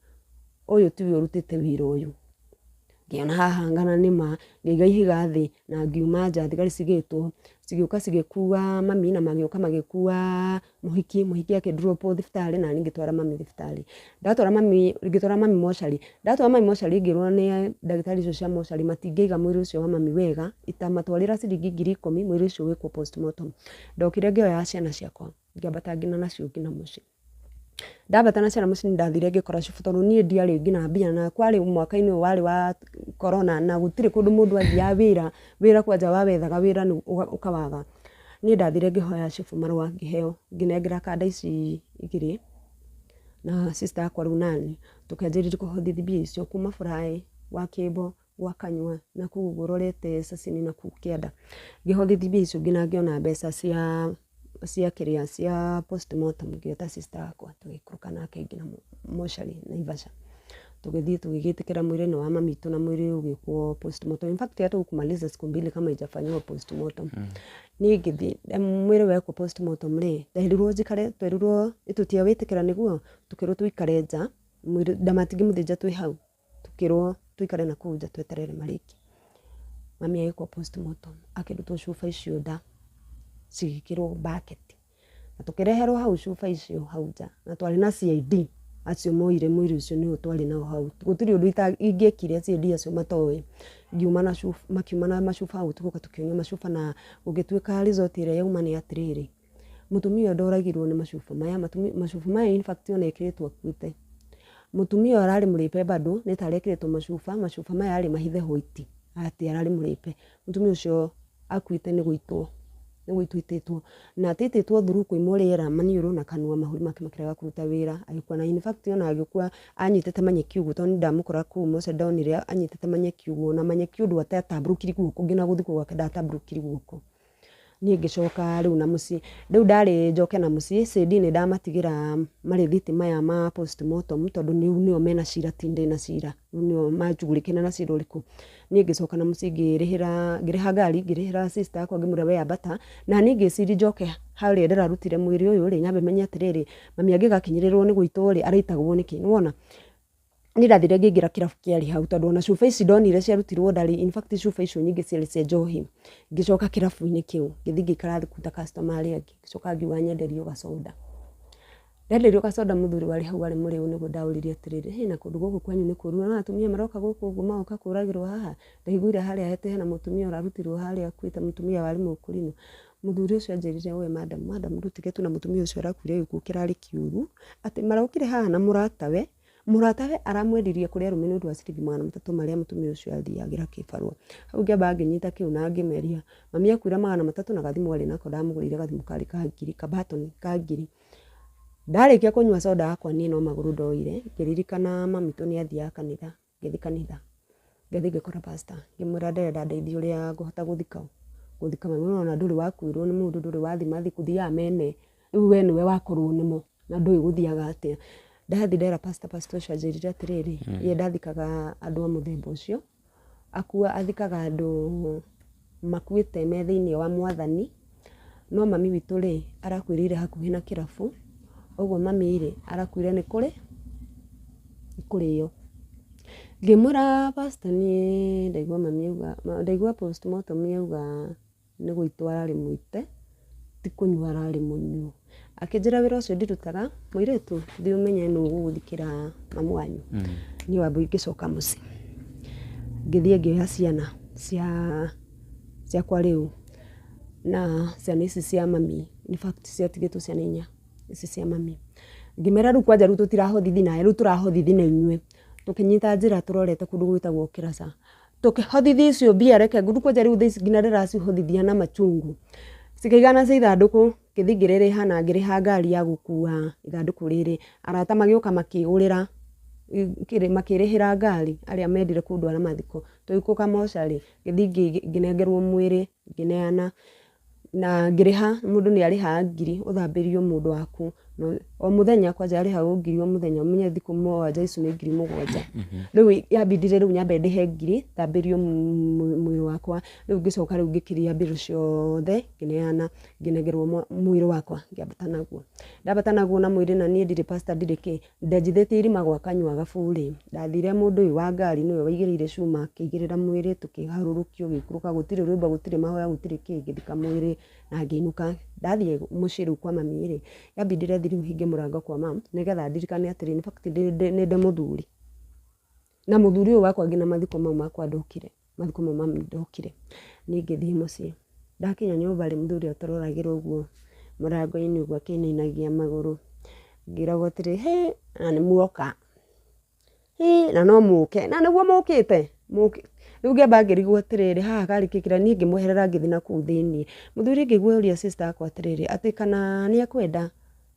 ũyũ tiwe ũrutĩte wĩra ũyũ. Ngĩona haha ngana nĩ ma, ngĩiga ihiga thĩ na ngiuma nja thigari cigĩtwo, cigĩũka cigĩkua mami na magĩũka magĩkua mũhiki, mũhiki akĩ drop thibitarĩ na niĩ ngĩtwara mami thibitarĩ. Ndatwara mami, ngĩtwara mami mocarĩ, ndatwara mami mocarĩ ngĩrwo nĩ ndagĩtarĩ icio cia mocarĩ matingĩiga mwĩrĩ ũcio wa mami wega, itamatwarĩra ciringi 10,000 mwĩrĩ ũcio wĩkwo postmortem. Ndokire ngĩoya ciana ciakwa ngĩambata nginya nacio nginya mũciĩ. Ndambata na ciana mũciĩ nĩndathire ngĩkora cibũ tondũ niĩ ndiarĩ nginya mbia na kwarĩ mwaka-inĩ ũyũ warĩ wa corona na gũtirĩ kũndũ mũndũ athiaga wĩra, wĩra kwanja wawethaga wĩra ũkawaga. Niĩ ndathire ngĩhoya cibũ marũa ngĩheo, ngĩnengera kanda ici igĩrĩ na sister yakwa rĩu nani, tũkĩanjĩrĩria kũhothithia mbia icio kuma fly, gwa kĩmbo, gwa kanyua na kũu ũguo ũrorete Sasini na kũu kĩanda. Ngĩhothithia mbia icio nginya ngĩona mbeca cia kĩrĩa cia postmortem ngĩĩta sister wakwa tũgĩikũrũka nake nginya mocarĩ Naivasha. Tũgĩthiĩ tũgĩgĩtĩkĩra mwĩrĩ nĩ wa mami witũ na mwĩrĩ ũgĩkwo postmortem. In fact hata hukumaliza siku mbili kama haijafanyiwa postmortem. Niĩ ngĩthiĩ mwĩrĩ wekwo postmortem rĩ, nderirwo njikare, twerirwo tũtiawĩtĩkĩra nĩguo, tũkĩrwo tũikare nja, mwĩrĩ na matingĩmũthĩnja twĩ hau. Tũkĩrwo tũikare na kũu nja tweterere marĩkie. Mami agĩkwo postmortem, akĩrutwo cuba icio nda, cigĩkĩrwo bucket. Na tũkĩreherwo hau cuba icio hau nja, na twarĩ na CID acio moire mwĩrĩ ũcio nĩo twarĩ nao hau. Gũtirĩ ũndũ ingĩekire CID acio matoĩ. Ngiuma na cuba, makiuma na macuba hau tũgĩũka tũkĩonywo macuba na gũgĩtuĩka result ĩrĩa yauma nĩ atĩrĩrĩ, Mũtumia ũyũ ndoragirwo nĩ macuba maya, macuba maya in fact ona ekĩrĩtwo akuĩte. Mũtumia ũyũ ararĩ mũrĩpe bado, nĩ ta arekĩrĩtwo macuba, macuba maya arĩ mahithe white, atĩ ararĩ mũrĩpe. Mũtumia ũcio akuĩte nĩ gũitwo, nĩ gũitwo aitĩtwo, na atĩtĩtwo through kũimwo rĩera maniũrũ na kanua, mahũri make makĩrega kũruta wĩra, agĩkua. Na in fact ona agĩkua anyitĩte manyeki ũguo, tondũ niĩ ndamũkora kũu mocarĩ ndonire anyitĩte manyeki ũguo, na manyeki ũndũ atatambũrũkirie guoko, nginya gũthikwo gwake ndatambũrũkirie guoko. Niĩ ngĩcoka rĩu na mũciĩ, rĩu ndarĩ njoke na mũciĩ, CD nĩ ndamatigĩra marĩthiti maya ma postmortem, tondũ rĩu nĩo mena cira, ti ndĩna cira, rĩu nĩo manjugurĩkĩte na cira ũrĩkũ. Niĩ ngĩcoka na mũciĩ ngĩrĩhĩra, ngĩrĩha ngari, ngĩrĩhĩra sister yakwa ngĩmwĩra we ambata, na niĩ ngĩciria njoke harĩa ndĩrarutire mwĩrĩ ũyũ rĩ, nyambe menye atĩrĩrĩ, mami angĩgakinyĩrĩrwo nĩ gũitwo rĩ, araitagwo nĩkĩ, nĩwona? Niĩ ndathire ngĩingĩra kĩrabu kĩarĩ hau, tondũ ona cuba ici ndonire ciarutirwo ndarĩ, in fact cuba icio nyingĩ ciarĩ cia njohi. Ngĩcoka kĩrabu-inĩ kĩu, ngĩthiĩ ngĩikara thĩ ta customer arĩa angĩ, ngĩcoka ngiuga nyenderio gacoda. Ndenderio gacoda mũthuri warĩ hau warĩ mũrĩu nĩguo ndaũririe atĩrĩrĩ, hĩ na kũndũ gũkũ kwanyu nĩ kũru, na atumia maroka gũkũ ũguo magoka kũragĩrwo haha, ndaiguire harĩa atĩ hena mũtumia ũrarutirwo harĩa akuĩte, mũtumia warĩ mũkũrinũ. Mũthuri ũcio anjĩrire we madam, madam ndũtige tu na mũtumia ũcio arakuire gĩkuũ kĩrarĩ kĩũru, atĩ marokire haha na mũratawe, mũratawe aramwendirie kũrĩ arũme nĩ ũndũ wa ciringi 300 marĩa mũtumia ũcio athiagĩra kĩbarũa. Hau ngĩamba ngĩnyita kĩu na ngĩmeria, mami akuire 300 na gathimũ arĩ nako ndamũgũrĩire gathimũ karĩ ka ngiri, kabatoni ka ngiri. Ndarĩkia kũnyua soda yakwa niĩ no magũrũ ndoire, ngĩririkana mami tũ nĩ athiaga kanitha, ngĩthiĩ kanitha. Ngĩthiĩ ngĩkora pastor, ngĩmwĩra ndĩrenda ndeithie ũrĩa ngũhota gũthika gũthika mami, nĩwona ndũrĩ wakuĩrwo nĩ mũndũ, ndũrĩ wathi mathiko, ũthiaga mene, rĩu we nĩwe wakorwo nĩmo na ndũĩ gũthiaga atĩa. Ndathiĩ ndera pastor, pastor ũcio anjĩrire atĩrĩrĩ, ye ndathikaga andũ a mũthemba ũcio, akua athikaga andũ makuĩte me thĩiniĩ wa mwathani, no mami witũ rĩ, arakuĩrĩire hakuhĩ na kĩrabu, ũguo mami rĩ, arakuire nĩ kũrĩ, nĩ kũrĩo. Ngĩmwĩra pastor niĩ ndaigua mami auga, ndaigua postmortem yauga nĩ gũitwo ararĩ mũite, ti kũnyua ararĩ mũnyuo. Akĩnjĩra wĩra ũcio ndirutaga, mũirĩtu thiĩ ũmenye nũ ũgũgũthikĩra mamu wanyu. Niĩ wambui ngĩcoka mũciĩ. Ngĩthiĩ ngĩoya ciana cia ciakwa rĩu, na ciana ici cia mami, in fact ciatigĩtwo ciana inya, ici cia mami. Ngĩmera rĩu kwanja rĩu tũtirahothithi nawe, rĩu tũrahothithi na inyuĩ. Tũkĩnyita njĩra tũrorete kũndũ gwĩtagwo Kĩraca. Tũkĩhothithia icio mbia reke rĩu kwanja rĩu thaa ici nginya ndĩracihũthithia na machungu. Cikĩigana cia ithandũkũ, ngĩthiĩ ngĩrĩrĩha na ngĩrĩha ngari ya gũkua ithandũkũ rĩrĩ. Arata magĩũka makĩgũrĩra, makĩrĩhĩra ngari arĩa mendire kũndwara mathiko. Tũgĩikũrũka mocarĩ, ngĩthiĩ ngĩnengerwo mwĩrĩ, ngĩneana na ngĩrĩha, mũndũ nĩ arĩhaga ngiri ũthambĩrio mũndũ waku. O mũthenya kwanja arĩhagwo ngiri o mũthenya, ũmenye thikũ mũgwanja icio nĩ ngiri 7. Rĩu yambindire rĩu nyambe ndĩhe ngiri, thambĩrio mwĩrĩ wakwa. Rĩu ngĩcoka rĩu ngĩkiria mbirũ ciothe, ngĩneana, ngĩnengerwo mwĩrĩ wakwa, ngĩambata naguo. Ndambata naguo na mwĩrĩ na niĩ ndirĩ pastor ndirĩ kĩ, ndenjithĩtie irima gwa kanyua gaburi. Ndathire mũndũ ũyũ wa ngari nĩwe waigĩrĩire cuma akĩigĩrĩra mwĩrĩ, tũkĩharũrũkio gĩikũrũka, gũtirĩ rwĩmbo, gũtirĩ mahoya, gũtirĩ kĩ, ngĩthika mwĩrĩ na ngĩinũka. Ndathiĩ mũciĩ rĩu kwa mami rĩ, yambindire thiĩ rĩu hinge mũrango kwa mam, nĩgetha ndirikane atĩrĩ, in fact nĩ ndĩ mũthuri. Na mũthuri ũyũ wakwa nginya mathiko mau makwa ndokire, mathiko mau ma mami ndokire. Niĩ ngĩthiĩ mũciĩ. Ndakinya nyũmba rĩ, mũthuri atũroragĩra ũguo mũrango-inĩ ũguo akĩinainagia magũrũ. Ngĩragwo atĩrĩ, hĩ, na nĩ muoka. Hĩ, na no mũke, na nĩguo mũkĩte, mũke. Rĩu ngĩamba ngĩrigwo atĩrĩrĩ, haha karĩ kĩ kĩrĩa niĩ ngĩmweherera ngĩthiĩ na kũu thĩiniĩ. Mũthuri ngĩigua oria sister yakwa atĩrĩrĩ, atĩ kana nĩ ekwenda,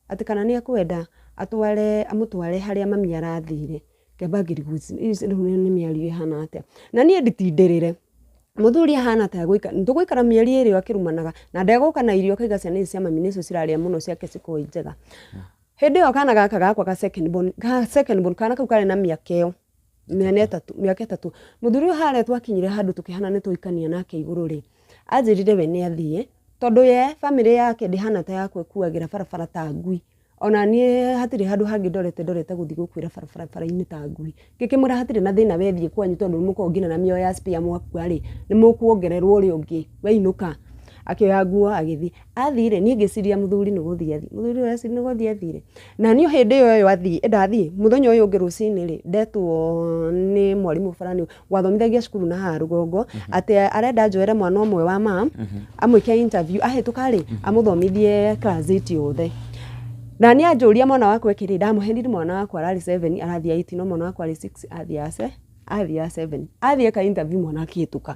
atĩ kana nĩ ekwenda atware, amũtware harĩa mami arathire. Ngĩamba ngĩrigwo ici rĩu nĩ mĩario ĩhana atĩa. Na niĩ nditindĩrĩre. Mũthuri ahana ta egũikara, tũgũikara mĩeri ĩrĩ o akĩrumanaga, na ndegũka na irio akaiga ciana ici cia mami nĩcio cirarĩa mũno ciake cikoragwo i njega. Hĩndĩ ĩyo kana gaka gakwa ka second born, ka second born, kana kau karĩ na mĩaka ĩyo, mĩena ĩtatũ, mĩaka ĩtatũ. Mũthuri ũyũ harĩa twakinyire handũ tũkĩhana nĩ tũhikania nake igũrũ rĩ, anjĩrire we nĩ athiĩ, tondũ ye bamĩrĩ yake ndĩhana ta yakwa ĩkuagĩra barabara ta ngui. Ona niĩ hatirĩ handũ hangĩ ndorete ndorete gũthiĩ gũkuĩra barabara-inĩ ta ngui. Ngĩkĩmwĩra hatirĩ na thĩna we thiĩ kwanyu tondũ nĩ mũkoragwo nginya na mĩoyo ya spare mwakua rĩ, nĩ mũkuongererwo ũrĩa ũngĩ weinũka. Akĩoya nguo agĩthiĩ. Athire niĩ ngĩciria mũthuri nĩ gũthiĩ athiĩ. Mũthuri ũyũ eciririe nĩ gũthiĩ athire. Na niĩ hĩndĩ ĩyo ĩyo athiĩ, ndathiĩ, mũthenya ũyũ ũngĩ rũcinĩ rĩ, ndetwo nĩ mwarimũ fulani wathomithagia cukuru na haha rũgongo, atĩ arenda njoere mwana ũmwe wa mam, amwĩke interview, ahĩtũka rĩ, amũthomithie class 8 yothe. Na niĩ anjũria mwana wakwa ekĩrĩ, ndamũhenire mwana wakwa ararĩ 7 arathiĩ 8, no mwana wakwa arĩ 6 athiaga 7. Athiĩ eka interview mwana akĩhĩtũka.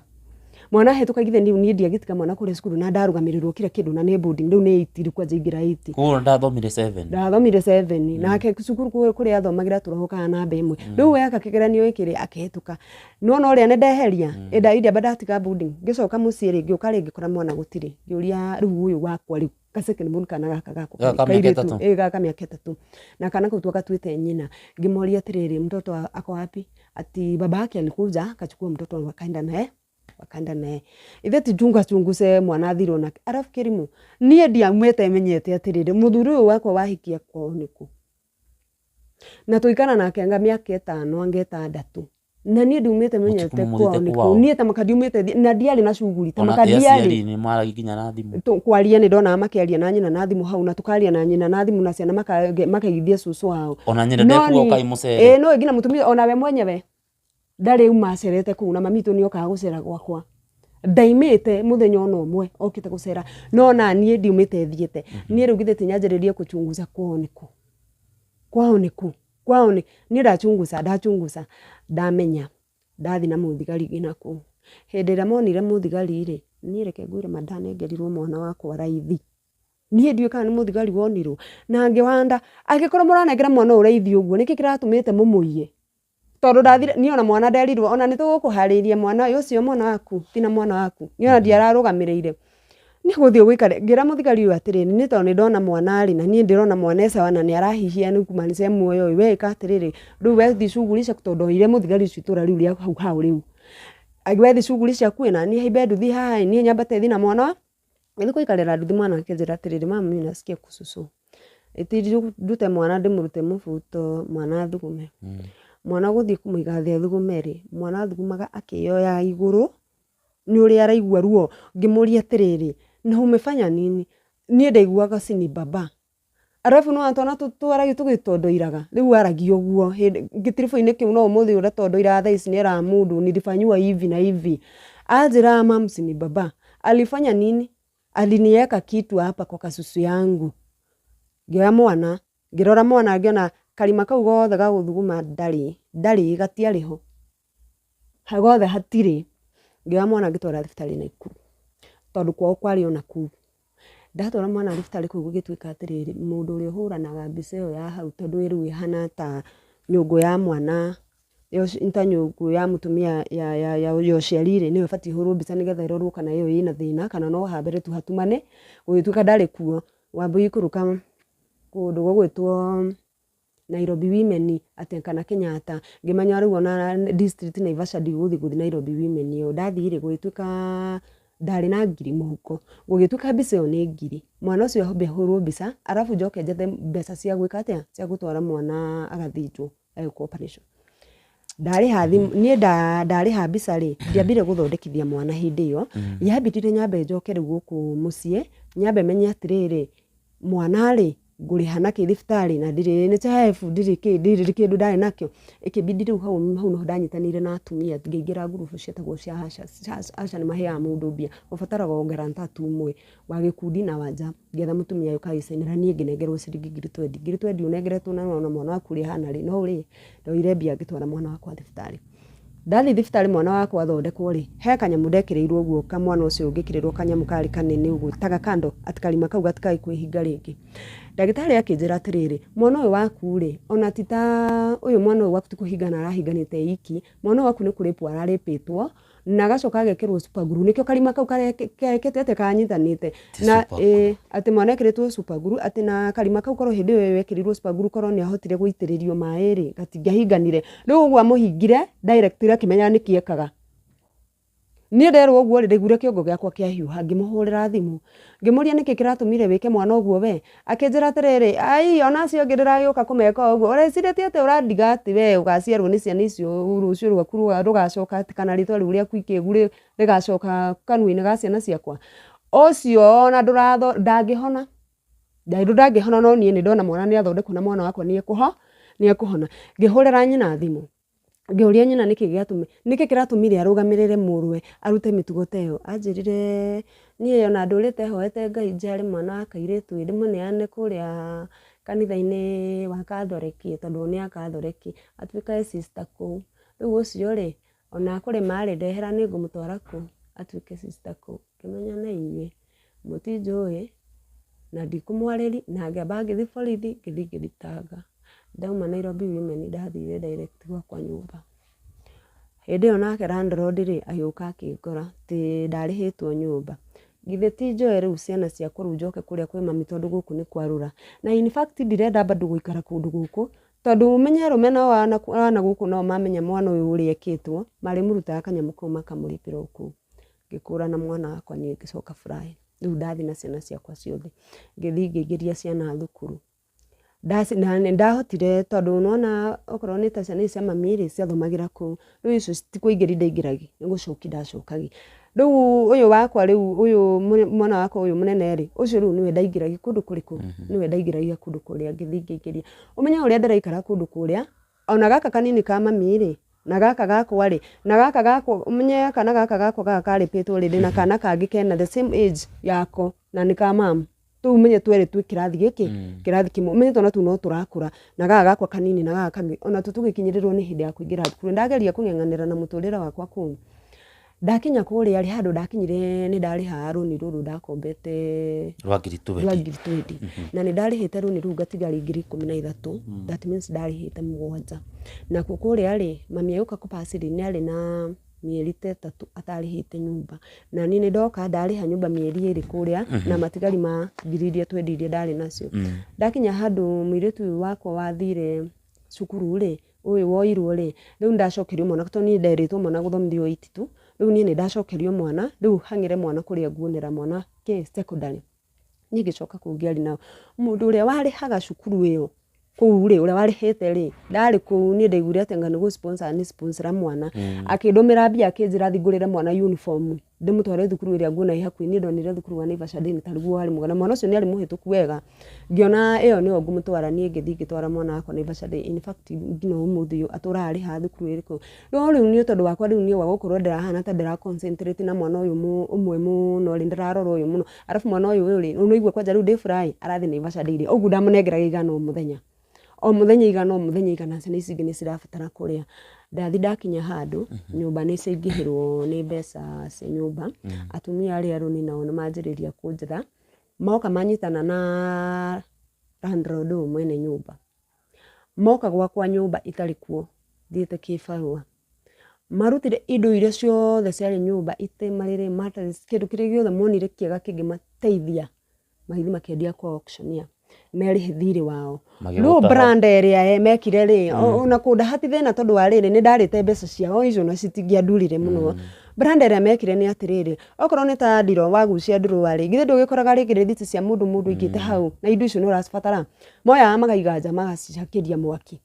Mwana ahĩtũka githĩ niĩ ndiagĩtiga mwana kũrĩa cukuru na ndarũgamĩrĩrwo kila kĩndũ na nĩ boarding, rĩu nĩ 8 rĩu kwanja ingĩra 8. Koguo ndathomire 7. Ndathomire 7 nake cukuru kũrĩa athomagĩra tũrohokaga namba ĩmwe. Rĩu we eka kĩgeranio gĩkĩ rĩ akĩhĩtũka. Nĩwona ũrĩa nĩ ndeheria, ĩnda ndatiga boarding. Ngĩcoka mũciĩ rĩ, ngĩũka rĩ ngĩkora mwana gũtirĩ. Ngĩũria rĩu ũyũ wakwa rĩu ka second born kana gaka gakwa Gaka mĩaka kairĩtu, ĩtatũ? Ĩ gaka mĩaka 3. Na kana kau twagatuĩte nyina. Ngĩmoria atĩrĩrĩ, mtoto ako wapi? Ati baba yake alikuja akachukua mtoto wakaenda naye. Wakaenda naye. Ithe ti chunga chunguse mwana athirwo nake. Arafu kĩrimũ, niĩ ndiaumĩte menyete atĩrĩrĩ, mũthuri ũyũ wakwa wahikia kwao nĩkũ? Na tũikara nake anga mĩaka 5 anga 6. Na niĩ ndiumĩte menyete Mũtikumũmũthĩte kwao nĩkũ? kwao. Niĩ ta maka ndiumĩte na ndiarĩ na shughuli, ta Ona maka ĩ ndiarĩ. aciari nĩ mwaragia nginya na thimũ. Kwaria nĩ ndonaga makĩaria na nyina na thimũ hau, na tũkaria na nyina na thimũ na ciana makaigithia cũcũ wao. Ona nyina No ndekuga niĩ ũkai mũcere. Ĩ, no nginya mũtumia ona we mwenyewe ndarĩ uma acerete kũu, na mami witũ nĩokaga gũcera gwakwa. Ndaimĩte mũthenya ona ũmwe okĩte gũcera, no na niĩ ndiumĩte thiĩte. Niĩ rĩu githĩ ti nyanjĩrĩrie kũchunguza kwao nĩkũ? Kwao nĩkũ? Kwao nĩ niĩ ndachunguza, ndachunguza, ndamenya, ndathiĩ na mũthigari nginya kũu. Hĩndĩ ĩrĩa monire mũthigari rĩ, niĩ reke ngwĩre ma ndanengerirwo mwana wakwa raithi. Niĩ ndiũĩ kana nĩ mũthigari wonirwo. Na ngĩwanda, angĩkorwo mũranengera mwana ũyũ raithi ũguo, nĩkĩ kĩratũmĩte mũmũiye? Tondũ ndathire, niĩ ona mwana nderirwo, ona nĩ tũgũkũharĩirie mwana ũyũ, ũcio mwana waku, ti na mwana waku. Niĩ ona ndiararũgamĩrĩire. Nĩ gũthiĩ gũikare, ngĩra mũthigari ũyũ atĩrĩrĩ, nĩ tondũ nĩ ndona mwana rĩ, na niĩ ndĩrona mwana e sawa na nĩ arahihia nĩ kumaanisha e muoyo ĩ, we ĩka atĩrĩrĩ, rĩu we thiĩ shughuli ciaku, tondũ ndoire mũthigari ũcio itũra rĩu rĩa hau hau rĩu. We thiĩ shughuli ciaku ĩ, na niĩ haimbe nduthi haha ĩ, niĩ nyambate thiĩ na mwana. Ngĩthiĩ gũikarĩra nduthi mwana akĩnjĩra atĩrĩrĩ, mama mimi nasikia kususu. Ĩti ndute mwana ndĩmũrute mũbuto, mwana athugume. Mwana gũthiĩ kũmũiga thĩ athugume rĩ, mwana athugumaga akĩyoya igũrũ, nĩ ũrĩa araigua ruo. Ngĩmũria atĩrĩrĩ, na umefanya nini? Niĩ ndaiguaga si ni baba. Arabu nĩ wona twana twaragia tũgĩtondoiraga, rĩu aragia ũguo, hĩndĩ gĩtiribũ-inĩ kĩu no ũmũthĩ ũrĩa tondoiraga thaa ici nĩ eraga mũndũ nilifanyiwa hivi na hivi. Anjĩraga mam si ni baba. Alifanya nini? Alinieka kitu hapa kwa kasusu yangu. Ngĩoya mwana, ngĩrora mwana ngĩona karima kau gothe ga gũthuguma ndarĩ, ndarĩ gatiarĩ ho. Gothe hatirĩ. Ngĩoya mwana ngĩtwara thibitarĩ Naikuru, tondũ kwao kwarĩ ona kũu. Ndatwara mwana thibitarĩ kũu gũgĩtuĩka atĩrĩrĩ, mũndũ ũrĩa ũhũranaga mbica ĩyo ya hau, tondũ rĩu ĩhana ta nyũngũ ya mwana, ta nyũngũ ya mũtumia ya ũciari rĩ, nĩyo ĩbatiĩ ĩhũrwo mbica nĩgetha ĩrorwo kana ĩyo ĩna thĩna, kana no hambere tu hatumane. Gũgĩtuĩka ndarĩ kuo, Wambui ikũrũka kũndũ gũgwĩtwo Nairobi Women atĩ kana Kenyatta, ngĩmenya rĩu ona district Naivasha ndigũthiĩ gũthiĩ Nairobi Women ĩyo. Ndathiĩ rĩ, gũgĩtuĩka ndarĩ na ngiri mũhuko, gũgĩtuĩka mbica ĩyo nĩ ngiri. Mwana ũcio ambe ahũrwo mbica, arabu njoke njethe mbeca cia gwĩka atĩa, cia gũtwara mwana agathĩnjwo, agĩkwo operation. Ndarĩha thimũ, niĩ ndarĩha mbica rĩ, ndiambire gũthondekithia mwana hĩndĩ ĩyo. Yambindire nyambe njoke rĩu gũkũ mũciĩ, nyambe menye atĩrĩrĩ, mwana rĩ, ngũrĩha nakĩ thibitarĩ na ndirĩ NHIF, ndirĩ kĩ, ndirĩ kĩndũ ndarĩ nakĩo. Ĩkĩmbindi rĩu hau, hau noho ndanyitanĩire na atumia, ngĩingĩra ngurubu cietagwo cia Asha. Asha nĩ maheaga mũndũ mbia, ũbataraga o guarantor tu ũmwe wa gĩkundi na wa nja. Ngĩetha mũtumia ũyũ agĩcainĩra niĩ ngĩnengerwo ciringi ngiri twendi. Ngiri twendi ũnengeretwo na wona mwana waku ũrĩa ahana rĩ, no ũrĩe. Ndoire mbia ngĩtwara mwana wakwa thibitarĩ. Ndathiĩ thibitarĩ mwana wakwa athondekwo rĩ, he kanyamũ ndekĩrĩirwo ũguo, ka mwana ũcio ũngĩkĩrĩrwo kanyamũ karĩ kanene ũguo, ta gakando, atĩ karima kau gatikae kwĩhinga rĩngĩ. Ndagĩtarĩ akĩnjĩra atĩrĩrĩ, mwana ũyũ waku rĩ, ona ti ta ũyũ mwana ũyũ waku ti kũhingana arahinganĩte iki, mwana ũyũ waku nĩ kũrĩpwo ararĩpĩtwo, na agacoka agekĩrwo super glue, nĩkĩo karima kau kekĩte atĩ kanyitanĩte. Ti Na, super glue. Atĩ mwana ekĩrĩtwo super glue, atĩ na karima kau korwo hĩndĩ ĩyo ekĩrirwo super glue korwo nĩ ahotire gũitĩrĩrio maĩ rĩ, gatingĩahinganire. Rĩu ũguo amũhingire direct akĩmenya nĩkĩ ekaga. Niĩ nderwo ũguo rĩ, ndaiguire kĩongo gĩakwa kĩahiũha, ngĩmũhũrĩra thimũ. Ngĩmũria nĩkĩ kĩratũmire wĩke mwana ũguo we? Akĩnjĩra atĩrĩrĩ, ai, ona acio angĩ ndĩragĩũka kũmeka ũguo. Ũrecirĩtie atĩ ũrandiga atĩ we ũgaciarwo nĩ ciana icio rũciũ rwaku rũgacoka atĩ kana rĩtwa rĩu rĩaku ikĩgu rĩgacoka kanua-inĩ ga ciana ciakwa. Ũcio ona ndũratho ndangĩhona. Ndairu ndangĩhona no niĩ nĩ ndona mwana nĩ athondekwo na mwana wakwa nĩ ekũho nĩ ekũhona. Ngĩhũrĩra nyina thimũ. Ngĩũria nyina nĩkĩ gĩatũmire nĩkĩ kĩratũmire arũgamĩrĩre mũrũwe arute mĩtugo ta ĩyo. Anjĩrire niĩ ona ndũrĩte hoete Ngai njiare mwana wa kairĩtu ĩ ndĩmũneane kũrĩa kanitha-inĩ wa Kathoreki tondũ o nĩ a Kathoreki atuĩkage sister kũu. Rĩu ũcio rĩ ona akũrĩma rĩ ndehera nĩ ngũmũtwara kũu atuĩke sister kũu. Ngĩmenya na inyuĩ mũtinjũĩ na ndikũmwarĩria na ngĩamba ngĩthiĩ borithi ngĩthiĩ ngĩthitanga. Ndauma Nairobi Women ndathire direct gwakwa nyũmba. Hĩndĩ ĩyo nake landlord rĩ agĩũka akĩngora atĩ ndarĩhĩtwo nyũmba. Githĩ ti njoe rĩu ciana ciakwa rĩu njoke kũrĩa kwĩ mami tondũ gũkũ nĩ kwarũra. Na in fact ndirenda bado gũikara kũndũ gũkũ tondũ ũmenye arũme nao ana gũkũ nao mamenya mwana ũyũ ũrĩa ekĩtwo marĩmũrutaga kanyamũ kau makamũrĩpĩra o kũu. Ngĩkũrana mwana wakwa niĩ ngĩcoka fly. Rĩu ndathiĩ na ciana ciakwa ciothe. Ngĩthiĩ ngĩingĩria ciana thukuru. Na nĩ ndahotire tondũ nĩwona okorwo nĩ ta ciana ici cia mami rĩ ciathomagĩra kũu. Rĩu icio ti kũingĩria ndaingĩragia nĩ gũcokia ndacokagia. Rĩu ũyũ wakwa rĩu ũyũ mwana wakwa ũyũ mũnene rĩ ũcio rĩu nĩwe ndaingĩragia kũndũ kũrĩkũ? Nĩwe ndaingĩragia kũndũ kũrĩa ngĩthiĩ ngĩingĩria. Ũmenye ũrĩa ndĩraikara kũndũ kũrĩa ona gaka kanini ka mami rĩ na gaka gakwa rĩ na gaka gakwa ũmenye kana gaka gakwa gaka karĩpĩtwo rĩ ndĩna kana kangĩ kena the same age yako na nĩ ka mamu. Tũu ũmenye twerĩ twĩ kĩrathi gĩkĩ kĩrathi kĩmwe. Ũmenye twana tũu no tũrakũra na gaka gakwa kanini na gaka kangĩ ona tuo tũgĩkinyĩrĩrwo nĩ hĩndĩ ya kũingĩra thukuru. Ndageria kũng'eng'anĩra na mũtũrĩre wakwa kũu. Ndakinya kũrĩa rĩ handũ ndakinyire nĩ ndarĩhaga rũni rũrũ ndakombete rwa ngiri 20 rwa ngiri 20 na nĩ ndarĩhĩte rũni rũu ngatigari 13,000. That means ndarĩhĩte 7. Nakuo kũrĩa rĩ mami agĩũka kũpass rĩ nĩ arĩ na mĩeri ta 3 atarĩhĩte nyũmba. Na niĩ nĩ ndoka ndarĩha nyũmba mĩeri 2 kũrĩa na matigari ma ngiri iria twendirie ndarĩ nacio. Ndakinya handũ mũirĩtu ũyũ wakwa wathire cukuru rĩ ũyũ woirwo rĩ rĩu ndacokerio mwana tondũ niĩ nderĩtwo mwana gũthomithio 8 tu. Rĩu niĩ nĩ ndacokerio mwana rĩu hang'ĩre mwana kũrĩa nguonera mwana kĩ secondary. Niĩ ngĩcoka kũu ngĩaria nao. Mũndũ ũrĩa warĩhaga cukuru ĩyo kũu rĩ ũrĩa warĩhĩte rĩ ndarĩ kũu niĩ ndaiguire atĩ anga nĩ gũ sponsor nĩ sponsor mwana. Akĩndũmĩra mbia akĩnjĩra thiĩ ngũrĩre mwana uniform ndĩmũtware thukuru ĩrĩa nguona ĩ hakuhĩ. Niĩ ndonire thukuru wa Naivasha Day tarĩguo warĩ mwega na mwana ũcio nĩ arĩ mũhĩtũku wega. Ngĩona ĩyo nĩyo ngũmũtwara niĩ ngĩthiĩ ngĩtwara mwana wakwa Naivasha Day. In fact nginya ũmũthĩ ũyũ atũraga arĩhaga thukuru ĩrĩkũ. No rĩu niĩ tondũ wakwa rĩu niĩ wa gũkorwo ndĩrahana ta ndĩra concentrate na mwana ũyũ ũmwe mũno rĩ ndĩrarora ũyũ mũno. Arabu mwana ũyũ rĩ ũnaigua kwanja rĩu ndĩ fly arathiĩ Naivasha Day rĩ ũguo ndamũnengeraga 100 o mũthenya. O mũthenya 100 o mũthenya 100 ciana ici ingĩ nĩ cirabatara kũrĩa. Ndathi ndakinya handũ nyũmba nĩ ciaingĩhĩrwo nĩ mbeca cia nyũmba. Atumia arĩa arũni nao nĩ manjĩrĩria kũnjetha. Moka manyitana na landlord ũyũ mwene nyũmba. Moka gwakwa nyũmba itarĩ kuo thiĩte kĩbarũa. Marutire indo iria ciothe ciarĩ nyũmba itĩ marĩrĩ mattress kĩndũ kĩrĩa gĩothe monire kĩega kĩngĩmateithia magĩthiĩ makĩendia kwa auctioneer merĩhe thirĩ wao. Rĩu brand ĩrĩa mekire rĩ ona kũndaha ti thĩna tondũ wa rĩrĩ nĩ ndarĩte mbeca ciao icio na citingĩandurire mũno. Brand ĩrĩa mekire nĩ atĩrĩrĩ okorwo nĩ ta ndiro wagucia ndũrũa rĩ githĩ ndũgĩkoraga rĩngĩ rĩthiti cia mũndũ mũndũ aigĩte hau na indo icio nĩ ũracibatara. Moyaga makaiga nja magacihakĩria mwaki.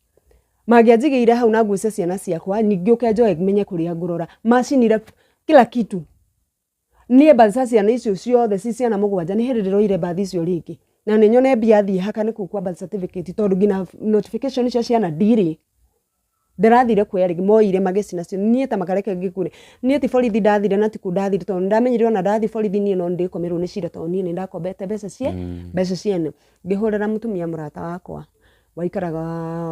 Mangĩanjigĩire hau na nguo cia ciana ciakwa ningĩ njoe menye kũrĩa ngũrora. Macinire kila kitu. Niĩ mbathi cia ciana icio ciothe ci ciana 7 nĩ hĩndĩ ndĩroire mbathi icio rĩngĩ. Na nĩ nyone mbia thiĩ hakane kũu kwa birth certificate tondũ nginya notification cia ciana ndirĩ. Ndĩrathire kuoya rĩngĩ moire magĩcina cio niĩ ta makareke ngĩkure. Niĩ ti borithi ndathire na ti kũu ndathire tondũ nĩndamenyire ona ndathiĩ borithi niĩ no ndĩkomerwo nĩ cira tondũ niĩ nĩndakombete mbeca cie mbeca ciene. Ngĩhũrĩra mũtumia mũrata wakwa waikaraga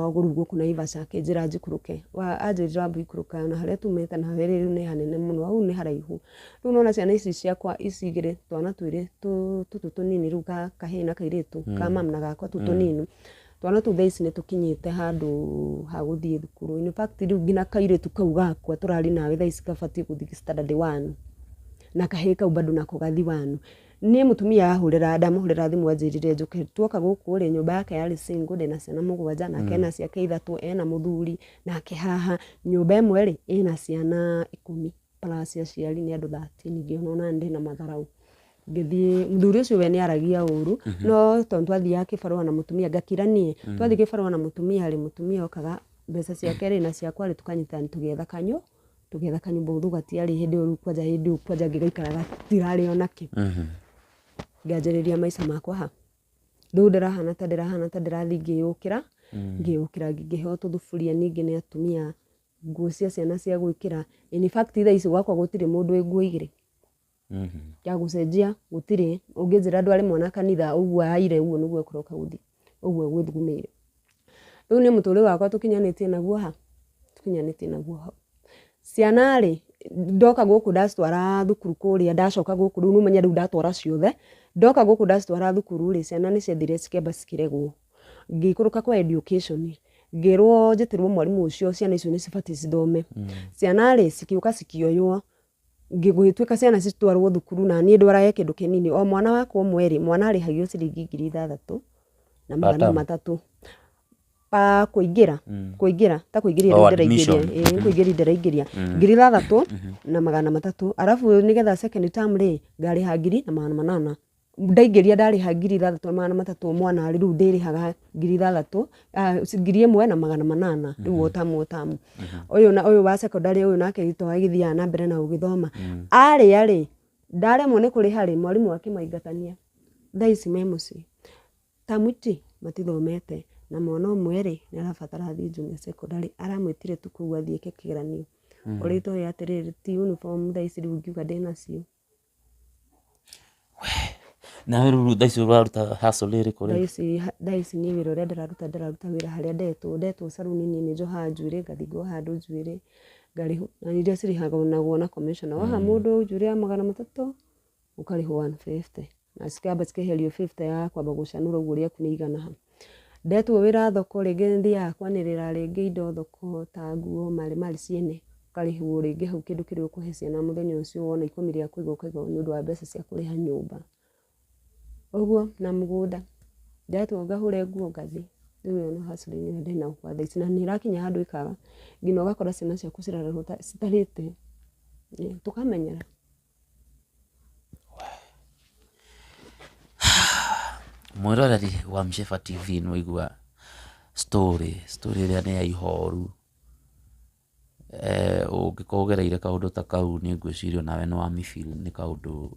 rĩu gũkũ Naivasha akĩnjĩra njikũrũke. Anjĩrire wambe ũikũrũka na harĩa tumĩte na harĩa rĩu nĩ hanene mũno hau nĩ haraihu. Rĩu nĩwona ciana ici ciakwa ici igĩrĩ twana twĩrĩ tũtũ tũnini rĩu kahĩĩ na kairĩtu ka mama na gakwa tũtũ tũnini. Twana tũu thaa ici nĩ tũkinyĩte handũ ha gũthiĩ thukuru. In fact rĩu nginya kairĩtu kau gakwa tũrarĩ nawe thaa ici gabatiĩ gũthiĩ standard 1 na kahĩĩ kau bado nako gathi 1. Niĩ mũtumia ahũrĩra ndamũhũrĩra thimũ anjĩrire njũke tuoka gũkũ rĩ nyũmba yake yarĩ single ndĩna ciana 7 nake ena ciake 3 ena mũthuri nake haha nyũmba ĩmwe rĩ ĩna ciana 10 plus aciari nĩ andũ 13 ngĩona ona ndĩna matharau. Ngĩthiĩ mũthuri ũcio we nĩaragia ũru no tondũ twathiaga kĩbarũa na mũtumia ngakira niĩ twathiĩ kĩbarũa na mũtumia rĩ mũtumia okaga mbeca ciake rĩ na ciakwa rĩ tukanyitana tũgĩetha kanyũmba ũthũ gatiarĩ hĩndĩ ĩyo rĩu kwanja hĩndĩ ĩyo kwanja ngĩgaikara gatirarĩ ona kĩ. Ngĩanjĩrĩria maica makwa ha. Rĩu ndĩrahana ta ndĩrahana ta ndĩrathiĩ ngĩyũkĩra, ngĩyũkĩra ngĩheo tũthuburia ningĩ nĩ atumia, nguo cia ciana cia gwĩkĩra. In fact thaa ici gwakwa gũtirĩ mũndũ wĩ nguo igĩrĩ. Ya gũcenjia gũtirĩ. Ũngĩnjĩra ndware mwana kanitha ũguo aire ũguo nĩguo ekũroka gũthiĩ, ũguo egwĩthugumĩire. Rĩu niĩ mũtũrĩre wakwa tũkinyanĩtie naguo ha? Tũkinyanĩtie naguo hau. Ciana rĩ, ndoka gũkũ ndacitwara thukuru kũrĩa, ndacoka gũkũ rĩu nĩ ũmenye rĩu ndatwara ciothe, ndoka gũkũ ndacitwara thukuru rĩ, ciana nĩ ciathire cikĩamba cikĩregwo. Ngĩikũrũka kwa education, ngĩrwo njĩtĩrwo mwarimũ ũcio ciana icio nĩ cibatiĩ cithome. Ciana rĩ, cikĩũka cikĩoywo, gũgĩtuĩka ciana citwarwo thukuru na niĩ ndwarage kĩndũ kĩnini. O mwana wakwa ũmwe rĩ, mwana arĩhagio ciringi 6000 na magana matatũ. Pa kũingĩra, kũingĩra, ta kũingĩria Oh, rĩu ndĩraingĩria, admission. Ĩĩ nĩ kũingĩria ndĩraingĩria. 6300, arabu nĩgetha second term rĩ, ngarĩha 1800. Ndaingĩria ndarĩha 6300 mwana rĩ, rĩu ndĩrĩhaga 6000, 1800 rĩu o tamu o tamu. Ũyũ na ũyũ wa secondary ũyũ nake to agĩthiaga na mbere na gũgĩthoma. Arĩa rĩ, ndaremwo nĩ kũrĩha rĩ, mwarimũ akĩmaingatania. Thaa ici me mũciĩ. Tamu ici matithomete na mwana ũmwe rĩ, nĩ arabatara athiĩ junior secondary, aramwĩtire tu kũu athiĩ eke kĩgeranio. Ũrĩa itoĩ atĩrĩrĩ, ti uniform thaa ici rĩu ingiuga ndĩnacio. Nawe rĩu thaa ici ũraruta hustle ĩrĩkũ rĩu? Thaa ici niĩ wĩra ũrĩa ndĩraruta, ndĩraruta wĩra harĩa ndetwo, ndetwo caruni niĩ nĩ njohaga njuĩrĩ, ngathiĩ ngoha andũ njuĩrĩ, ngarĩhwo, na iria cirĩhagwo na commission. Woha mũndũ njuĩrĩ ya 300, ũkarĩhwo 150, na cikamba cikeherio 50 ya kwamba gũcanũra ũguo rĩaku nĩ igana ha. Ndetwo wĩra thoko rĩngĩ nĩ thiaga kwanĩrĩra rĩngĩ indo thoko ta nguo marĩ marĩ ciene, ũkarĩhwo rĩngĩ hau kĩndũ kĩrĩa ũkũhe ciana mũthenya ũcio wona ikũmi rĩa kũiga ũkaiga nĩ ũndũ wa mbeca cia kũrĩha nyũmba. Ũguo na mũgũnda, ndetwo ngahũre nguo ngathiĩ. Rĩu ĩyo nĩ hustling ĩrĩa ndĩnayo kwa thaa ici na nĩ ĩrakinya handũ ĩkaga nginya ũgakora ciana ciaku cirarerwo citarĩte, tũkamenyera. Mwĩroreri wa Mshefa TV nĩ waigua story, story ĩrĩa nĩ ya ihoru. Ũngĩkorwo ũgereire kaũndũ ta kau nĩ ngwĩciria onawe nĩ wamĩ feel nĩ kaũndũ,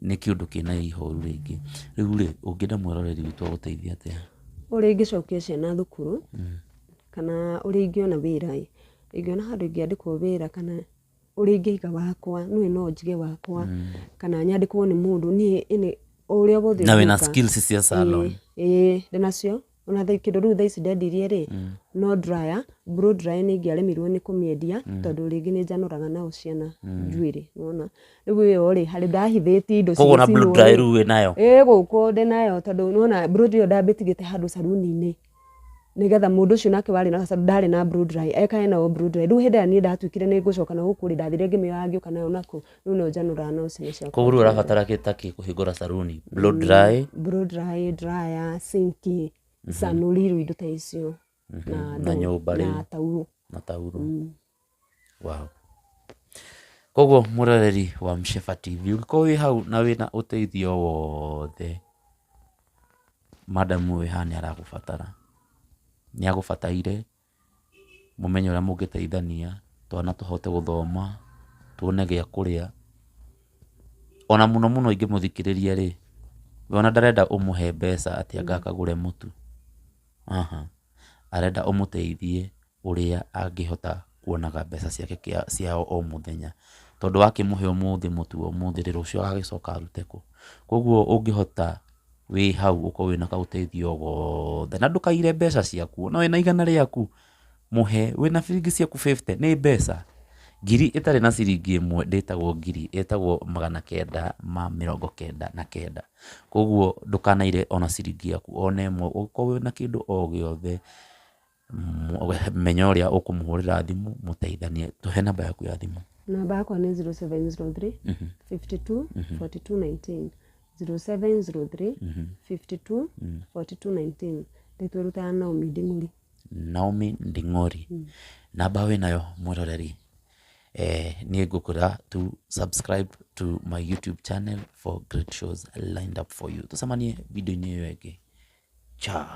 nĩ kĩũndũ kĩna ihoru rĩngĩ. Rĩu rĩ, ũngĩenda mwĩroreri witũ agũteithie atĩa? Ũrĩa ingĩcokia ciana thukuru, kana ũrĩa ingĩona wĩra ĩ, ingĩona handũ ingĩandĩkwo wĩra kana ũrĩa ingĩiga wakwa, niĩ no njige wakwa, kana nyandĩkwo nĩ mũndũ, niĩ ũrĩa wothe Na wĩna ũngĩka. skills cia salon? Ĩĩ, ndĩnacio. Ona thaa kĩndũ rĩu thaa ici ndendirie rĩ, no dryer, blow dryer nĩ ingĩaremirwo nĩ kũmĩendia, tondũ rĩngĩ nĩ njanũraga nao ciana njuĩrĩ, nĩwona. Rĩu ĩyo rĩ, harĩ ndahithĩtie indo Koguo na blow cigĩcinwo dryer rĩ. rĩu wĩnayo? Ĩĩ gũkũ ndĩnayo tondũ nĩwona blow dryer ĩyo ndamĩtigĩte handũ caruni-inĩ. Nĩgetha mũndũ ũcio nake warĩ na gacaruni ndarĩ na blow dryer, ekage nayo blow dryer. Rĩu hĩndĩ ĩrĩa niĩ ndatuĩkire nĩ ngũcoka na gũkũ rĩ, ndathire ngĩmĩoya ngĩũka nayo nakũ, rĩu nĩyo njanũraga nayo ciana ciakwa. Koguo rĩu ũrabatara kĩ ta kĩ kũhingũra caruni? Blow dry? Blow dry, dryer, sink, canũri rĩu indo ta icio. Na Na ndoo, nyũmba rĩu. na taurũ. Na taurũ. Wow. Koguo mwĩroreri wa Mshefa TV, ũngĩkorwo wĩ hau na wĩna ũteithio wothe, madam ũyũ wĩ haha nĩ aragũbatara. Nĩ agũbataire, mũmenye ũrĩa mũngĩteithania, twana tũhote gũthoma, tuone gĩa kũrĩa. Ona mũno mũno ingĩmũthikĩrĩria rĩ, we ona ndarenda ũmũhe mbeca atĩ anga akagũre mũtu. Aha. Arenda ũmũteithie ũrĩa angĩhota kuonaga mbeca ciake cia o mũthenya. Tondũ wakĩmũhe ũmũthĩ mũtu ũmũthĩ rĩ, rũciũ agagĩcoka arute kũ. Koguo ũngĩhota wĩ hau ũkorwo wĩna kaũteithio gothe, na ndũkaire mbeca ciaku, ona wĩna igana rĩaku, mũhe, wĩna ciringi ciaku 50, nĩ mbeca. Ngiri ĩtarĩ na ciringi ĩmwe ndĩtagwo ngiri, ĩtagwo 999. Koguo ndũkanaire ona ciringi yaku ona ĩmwe, ũngĩkorwo wĩna kĩndũ o gĩothe, menya ũrĩa ũkũmũhũrĩra thimũ, mũteithanie. Tũhe namba yaku ya thimũ. Namba yakwa nĩ 0703 52 42 19. 0703 52 42 19. Rĩtwa rutaga Naomi Nding'uri. Naomi Nding'uri. Namba wĩnayo mwĩroreri. Niĩ ngũkwĩra to subscribe to my YouTube channel for great shows lined up for you. Tũcemanie video-inĩ ĩyo ĩngĩ. Ciao.